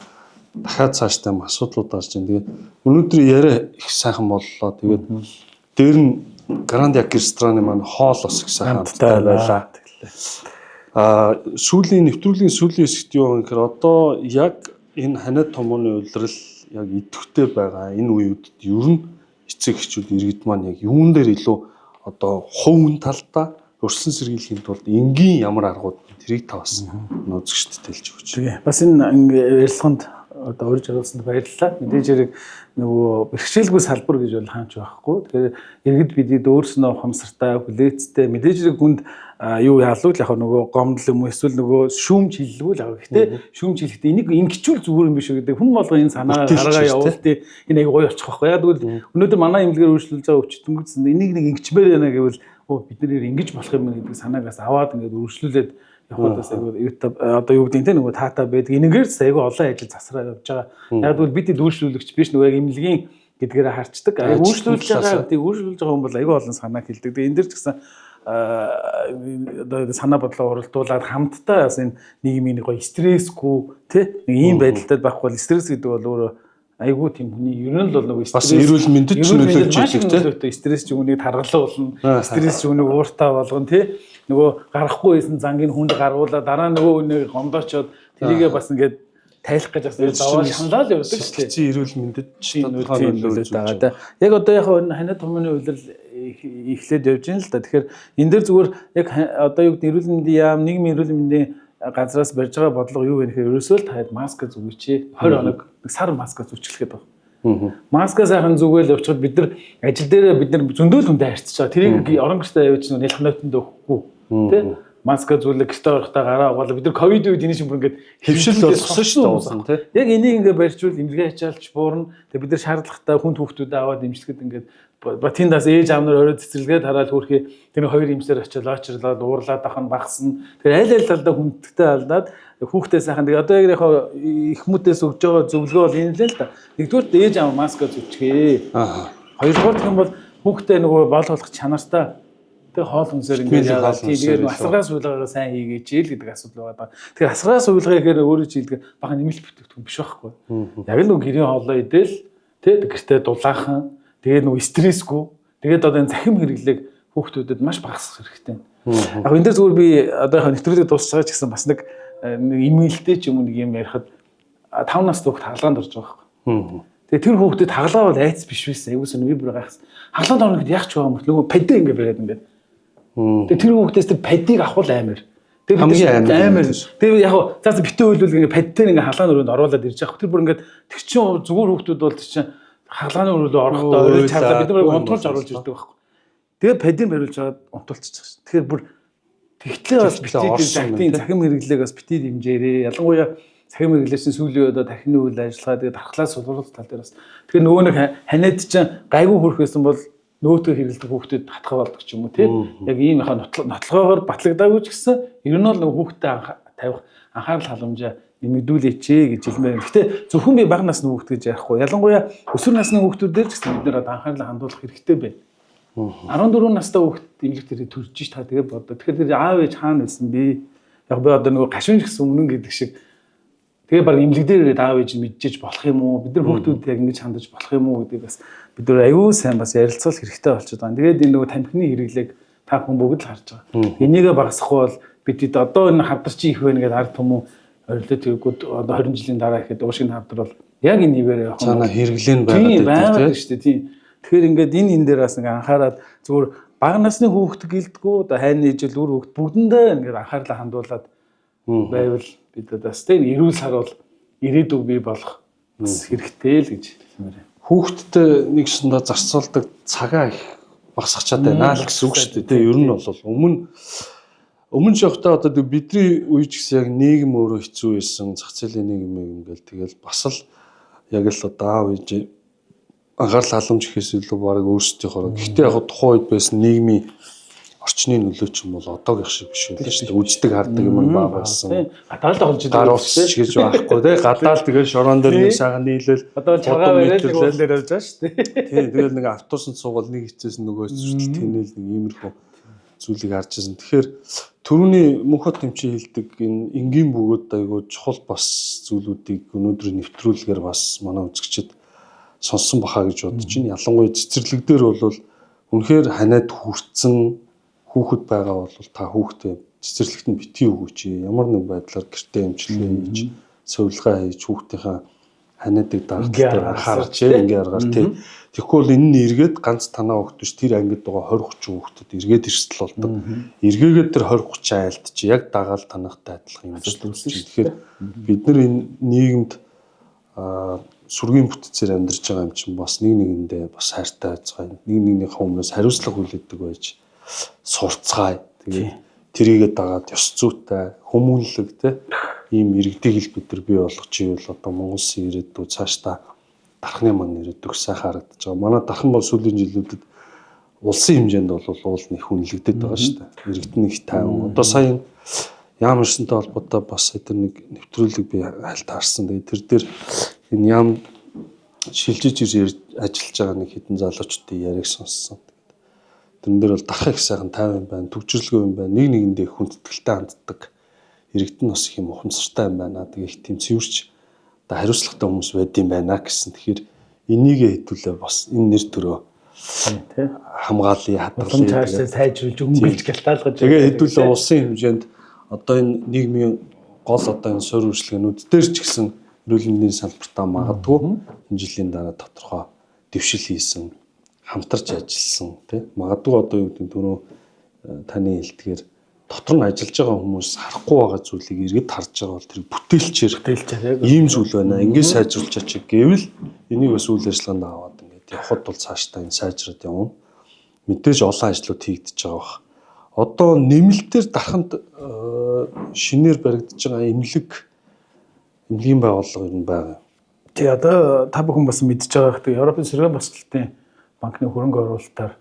дахиад цаашдаа юм асуудлууд гарч ийн. Тэгээд өнөөдөр яриа их сайхан боллоо. Тэгээд дээр нь Гранд Як рестораны маань хоол бас их сайхан амттай байлаа. Аа сүүлийн нэвтрүүлгийн сүүлийн хэсэгт юу гэхээр одоо яг энэ ханиад томооны улирал яг идэвхтэй байгаа энэ үеүүдэд ер нь эцэг эхчүүд иргэд маань яг юун дээр илүү одоо хувь хүн талдаа өрсөн сэргийлэхийн тулд энгийн ямар аргууд тэрийг та бас нөөцгчд тэлж өгч. Бас энэ ярилцлаганд одоо урьж оруулсанд баярлалаа. Мэдээж хэрэг нөгөө бэрхшээлгүй салбар гэж бол хаач байхгүй. Тэгэхээр иргэд бидэд өөрснөө ухамсартай, хүлээцтэй мэдээж хэрэг хүнд юу яалуу л яг нөгөө гомдол юм уу эсвэл нөгөө шүүмж хиллгүй л яг. Гэхдээ шүүмж хэлэхдээ энийг ингэчүүл зүгээр юм биш үү гэдэг хүн болго энэ санаа гаргаа явуултыг энэ аяг гоё очих байхгүй. Яг тэгвэл өнөөдөр манай эмнэлгээр өөрчлөлж байгаа өвчтөнгөс энийг нэг ингэчмээр байна гэвэл бид нэр ингэж болох юм гэдэг санааг бас аваад ингээд өөрчлүүлээд явхад бас айгүй юутай одоо юу гэдэг нь те нөгөө таатай байдаг. Энэгээр ч айгүй олон ажил засраа явж байгаа. Яг тэгвэл бид үйлчлүүлэгч биш нөгөө яг эмнэлгийн гэдгээрээ харцдаг. Үйлчлүүлж байгаа гэдэг үйлчлүүлж байгаа хүн бол айгүй олон санааг хэлдэг. Тэгээ энэ дэр ч гэсэн одоо санаа бодлоо уралдуулаад хамтдаа бас энэ нийгмийн нэг гоё стрессгүй те нэг ийм байдалтай байхгүй бол стресс гэдэг бол өөрөө айгүй тийм хүний ер нь л бол нөгөө стресс бас эрүүл мэндэд ч нөлөөлж идэг те стресс ч үүнийг таргалуулна, стресс ч үүнийг ууртаа болгоно те нөгөө гарахгүй байсан зангийг хүнд гаргуулаад дараа нөгөө үнийг гомдоочоод тэрийгээ бас ингээд тайлах гэж бас даваа шаналал явдаг шүү дээ. Сэтгцийн эрүүл мэндэд ч тодорхой нөлөөлөд байгаа да. Яг одоо яг энэ ханиад томооны улирал эхлээд явж байна л да. Тэгэхээр энэ дээр зүгээр яг одоо юу гэдэг эрүүл мэндийн яам, нийгмийн эрүүл мэндийн газраас барьж байгаа бодлого юу вэ гэхээр ерөөсөө л таад маска зүгээч. 20 хоног нэг сар маска зүчлэх гэдэг байна. Маска сайхан зүгээл явчихад бид нар ажил дээрээ бид нар зөндөл хүнтэй харьцаж байгаа. Тэрийг орон гэртээ явж нэлэх нойтонд өгөхгүй тий. Маска зүлэг гэртээ орохдоо гараа угаалаа. Бид нар ковид үед энэ шин бүр ингээд хэвшил болгосон шүү дээ. Яг энийг ингээд барьжвал эмнэлгийн ачаалч буурна. Тэгээ бид нар шаардлагатай хүн хүүхдүүдээ аваад эмчлэхэд ингээд Батиндаас ээж аав нар орой цэцэрлэгээд хараад хөөрхий тэр хоёр имсээр очиод очрлоод уурлаад ах нь багасна. Тэр аль аль талдаа хүндтэй алдаад хүүхдээ сайхан тэгээ одоо яг их хүмүүдээс өгж байгаа зөвлөгөө бол энэ л л да. Нэгдүгээр ээж аав маска зүвчгээ. Хоёрдугаар гэх юм бол хүүхдээ нөгөө бол болох чанартай тэг хоол хүнсээр ингээд яагаад тийм тэгээд нөгөө асаргаа суулгаагаа сайн хийгээч л гэдэг асуудал байгаа. Тэгэхээр асаргаа суулгаа гэхээр өөрөө чи хэлдэг бага нэмэлт бүтээгдэхүүн биш байхгүй. Яг л нөгөө гэрийн хоолоо идэл тэг гэртээ дулаахан тэгээд нөгөө стрессгүй тэгээд одоо энэ цахим хэрэглээг хүүхдүүдэд маш багасгах хэрэгтэй. Яг энэ дээр зүгээр би одоо яг нэвтрүүлэг дуусч байгаа ч гэсэн бас нэг имэйлтэй ч юм уу нэг юм ярихад 5 настай хүүхд хагалгаанд орж байгаа байхгүй. Тэгээ тэр хүүхдэд хагалгаа бол айц биш байсан. Айгуу сонь би бүр гайхсан. Хагалгаанд орно гэхэд яг ч байгаа юм нөгөө падэ ингэ бариад ингээд. Тэгээ тэр хүүхдээс тэр падыг авах амар. Тэгээ хамгийн амар. Тэгээ яг цаас битэн үйлүүл ингэ падтай ингэ хагалгааны өрөөнд оруулаад ирж байгаа. Тэр бүр ингээд тэр чин зүгээр хүүхдүүд бол тэр чин хагалгааны өрөөлөө орохдоо орой чарлаа бид нар унтуулж оруулж ирдэг байхгүй. Тэгээ падыг бариулж аваад унтуулчихсан шин. Тэгэхээр бүр тэгтлээ бас битээ захим хэрэглээг бас битээ дэмжээрээ. Ялангуяа цахим хэрэглээсэн сүүлийн үед тархины үйл ажиллагаа тэгээ дархлаа сулруулах тал дээр бас. Тэгэхээр нөгөө нэг ханиад чинь гайгүй хөрөх байсан бол нөөтгөө хэрэглэдэг хүүхдэд хатгаа болдог ч юм уу тий. Яг ийм яхаа нотлогоогоор батлагдаагүй ч гэсэн ер нь бол нөгөө хүүхдэд тавих анхаарал халамжаа нэмэгдүүлээч гэж хэлмээр. Гэтэ зөвхөн би бага насны хүүхд гэж ярихгүй. Ялангуяа өсвөр насны хүүхдүүдээр ч гэсэн бид нэр одоо анхаарлаа хандуулах хэрэгтэй байна. 14 настай хүүхд имлэг дээр төрж ш та тэгээ бодоо. Тэгэхээр тэр аав ээж хаана байсан бэ? Яг би одоо нөгөө гашуун ч гэсэн өмнө гэдэг шиг тэгээ баг имлэг дээр ирээд аав ээж нь мэдчихэж болох юм уу? Бид нар хүүхдүүд яг ингэж хандаж болох юм уу гэдгийг бас бид нар аюул сайн бас ярилцвал хэрэгтэй болчиход байгаа. Тэгээд энэ нөгөө тамхины хэрэглээг та бүхэн бүгд л харж байгаа. Энийгээ багасгахгүй бол бид одоо энэ хавдар чи их байна гэдээ ард түмэн орилоо тэргүүд одоо 20 жилийн дараа ихэд уушиг хавдар бол яг энэ нэвээр явах юм. Цаана хэрэглээ нь байгаад байдаг шүү дээ. Тийм. Тэгэхээр ингээд энэ дээр бас ингээ анхаарал зүгээр бага насны хүүхэд гэлдэггүй одоо хайны ижил үр хүүхэд бүгдэндээ ингээд анхаарлаа хандуулад байвал бид бас тийм эрүүл сар бол ирээдүг бий болох бас хэрэгтэй л гэж хэлмээр байна. Хүүхдтэй нэг сундаа зарцуулдаг цагаа их багасгах чадаад байна л гэсэн үг шүү дээ. Тэ ер нь бол өмнө Өмнө ч явахдаа одоо бидний үе ч гэсэн яг нийгэм өөрөө хэцүү байсан, зах зээлийн нийгэм юм гээл тэгэл бас л яг л одоо аав ээж анхаарал халамж гэхээс илүү баг өөрсдийнхөө. Гэхдээ яг тухайн үед байсан нийгмийн орчны нөлөө ч юм бол одоогийнх шиг биш байлаа шүү дээ. Үздэг хардаг юм бага байсан. Гадаал тоглож идэг. Гар утас гэж байхгүй тий. Гадаал тэгэл шорон дээр нэг сайхан нийлэл одоо чаргаа бариад нэг уулын дээр явж байгаа шүү дээ. Тий, тэгэл нэг автобусанд суугаад нэг хичээс нөгөө хүртэл тэнэл нэг иймэрхүү зүйлийг харж байсан. Тэгэхээр түрүүний мөнхөд тэмчи хэлдэг энэ энгийн бөгөөд айгүй чухал бас зүйлүүдийг өнөөдрийн нэвтрүүлгээр бас манай үзэгчид сонссон баха гэж бодож байна. Ялангуяа цэцэрлэг дээр бол үнэхээр ханиад хүртсэн хүүхэд байгаа бол та хүүхдээ цэцэрлэгт нь битгий өгөөч. Ямар нэг байдлаар гэртээ эмчилгээ хийж, сувилгаа хийж хүүхдийнхаа ханиадыг даралтаар Ингийн анхаарч ингийн аргаар тий. Тэгэхгүй бол энэ нь эргээд ганц танаа хүүхэд биш тэр ангид байгаа 20 30 хүүхдэд эргээд эрсдэл болдог. Эргээгээд тэр 20 30 айлд чи яг дагаал танахтай адилхан юм Асуудал үүснэ шүү. Тэгэхээр бид нар энэ нийгэмд сүргийн бүтцээр амьдарч байгаа юм чинь бас нэг нэгэндээ бас хайртай байцгаая. Нэг нэгнийхээ өмнөөс хариуцлага хүлээдэг байж сурцгаая. Тэгээд тэрийгэ дагаад ёс зүйтэй, хүмүүнлэг те ийм иргэдийг л бид нар бий болгож ивэл одоо Монгол улсын ирээдүй цаашдаа дархны маань ирээдүйг сайхан харагдаж байгаа. Манай дархан бол сүүлийн жилүүдэд улсын хэмжээнд бол уул нэг хүнлэгдээд байгаа шүү дээ. Иргэд нь их тайван. Одоо сая яам ирсэнтэй холбоотой бас тэр нэг нэвтрүүлэг би хальт харсан. Тэгээд тэр дээр энэ яам шилжиж ирж ажиллаж байгаа нэг хэдэн залуучдын яриаг сонссон. Тэрэн дээр бол дарах их сайхан тайван байна, төгжрлгүй юм байна. Нэг нэгэндээ хүндэтгэлтэй ханддаг. Иргэд нь бас их юм ухамсартай юм байна. Тэгээ их тийм цэвэрч одоо хариуцлагатай хүмүүс байд юм байна гэсэн. Тэгэхээр энийг хэдүүлээ бас энэ нэр төрөө Тий. хамгаалъя, Улам хадгалъя. цаашдаа сайжруулж, өнгөлж, гялтаалгаж. Тэгээ хэдүүлээ улсын хэмжээнд одоо энэ нийгмийн гол одоо энэ суурь үйлчилгээнүүд дээр ч гэсэн эрүүл мэндийн салбартаа магадгүй энэ жилийн дараа тодорхой дэвшил хийсэн, хамтарч ажилласан тий. Магадгүй одоо юу гэдэг нь түрүү таны хэлдгээр дотор нь ажиллаж байгаа хүмүүс харахгүй байгаа зүйлийг иргэд харж байгаа бол тэр бүтээлчээр бүтээлчээр яг ийм зүйл байна. Ингээд сайжруулчаач гэвэл энийг бас үйл ажиллагаанд аваад ингээд явхад бол цаашдаа энэ сайжраад явна. Мэдээж олон ажлууд хийгдэж байгаа бах. Одоо нэмэлтээр дарханд шинээр баригдаж байгаа эмнэлгийн байгууллага ер нь байгаа. Тий, одоо та бүхэн бас мэдж байгаа хэрэг Европын сэргээн босчлтын банкны хөрөнгө оруулалтаар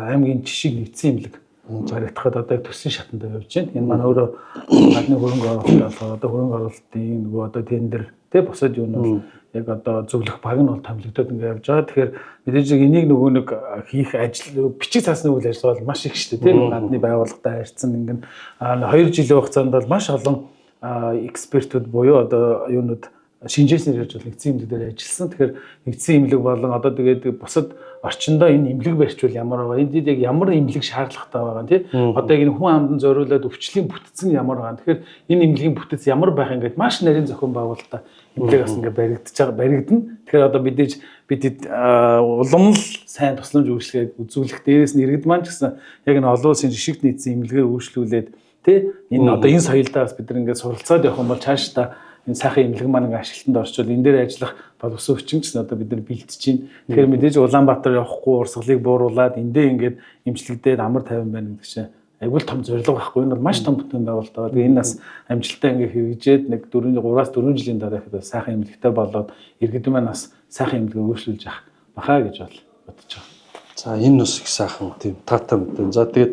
аймгийн жишиг нэгдсэн эмнэлэг баригдахад одоо яг төслийн шатанд явж байна. Энэ маань өөрөө гадны хөрөнгө оруулалт болохоор одоо хөрөнгө оруулалтын нөгөө одоо тендер тий бусад юу нь бол яг одоо зөвлөх баг нь бол томилогдоод ингээ явж байгаа. Тэгэхээр мэдээж энийг нөгөө нэг хийх ажил бичиг цаасны үйл ажиллагаа бол маш их шүү дээ. Тий гадны байгууллагатай харьцсан ингэн 2 жилийн хугацаанд бол маш олон экспертүүд буюу одоо юунууд шинжээснээр ярьж бол нэгдсэн эмнэлэг дээр ажилласан. Тэгэхээр нэгдсэн эмнэлэг болон одоо тэгээд бусад орчиндөө энэ эмнэлэг барьчвал ямар байгаа, энд яг ямар эмнэлэг шаардлагатай байгаа тий. Одоо яг энэ хүн амдан зориулаад өвчлийн бүтэц нь ямар байгаа. Тэгэхээр энэ эмнэлгийн бүтэц ямар байх ингээд маш нарийн зохион байгуулалтаа эмнэлэг бас ингээд баригдаж байгаа, баригдана. Тэгэхээр одоо мэдээж бид улам л сайн тусламж үйлчлэгийг үзүүлэх, дээрээс нь иргэд маань ч гэсэн яг энэ олон улсын жишгт нийцсэн эмнэлгээр үйлчлүүлээд тий энэ одоо энэ соёлдоо бас бид нар ингээд суралцаад явах юм бол цаашдаа энэ сайхан эмнэлэг маань ингээ ашиглалтанд орчвол энэ дээр ажиллах боловсон хүчин гэсэн одоо бид нар бэлтэж чинь. Тэгэхээр мэдээж Улаанбаатар явахгүй урсгалыг бууруулад эндээ ингээд эмчлэгдээд амар тайван байна гэдэг чинь айгүй л том зорилго байхгүй. Энэ бол маш том бүтээн байгуулалт байгаа. Тэгээ энэ нас амжилттай ингээ хэрэгжээд нэг 3-аас 4 жилийн дараа ихэд сайхан эмнэлэгтэй болоод иргэд маань бас сайхан эмнэлгээ өөрчлүүлж явах бахаа гэж бол бодож байгаа. За энэ бас их сайхан тийм таатай мэдээ. За тэгээд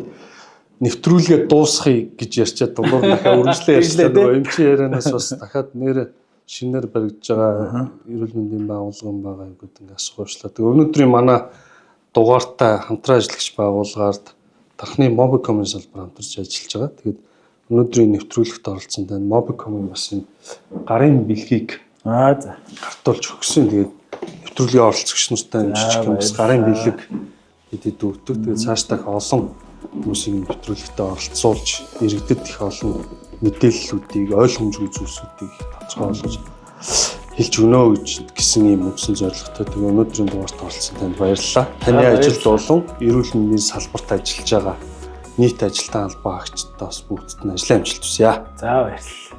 нэвтрүүлгээ дуусгая гэж ярьчаад дундуур дахиад үргэлжлээ ярьчлаа. Нөгөө эмчийн ярианаас бас дахиад нэр шинээр баригдаж байгаа эрүүл мэндийн байгууллага юм байгаа юм гэдэг ингээ асуушлаа. Тэгээ өнөөдрийн манай дугаартай хамтран ажиллагч байгууллагаар дархны Mobicom-ын салбар хамтарч ажиллаж байгаа. Тэгээд өнөөдрийн нэвтрүүлэгт оролцсон тань Mobicom-ын бас энэ гарын бэлгийг За гартуулж өгсөн. Тэгээд нэвтрүүлгийн оролцогч нартай жижиг юм бас гарын бэлэг хэд өгдөг. Тэгээд цаашдаа их олон хүмүүсийн нэвтрүүлэгтээ оролцуулж иргэдэд их олон мэдээллүүдийг, ойлгомжгүй зүйлсүүдийг тодорхой болгож хэлж өгнө гэж гэсэн ийм үндсэн зорилготой. Тэгээ өнөөдрийн дугаарт оролцсон танд баярлалаа. Таны ажилд болон эрүүл мэндийн салбарт ажиллаж байгаа нийт ажилтан албан хаагчдад бас бүгдд нь ажлын амжилт хүсье. За баярлалаа.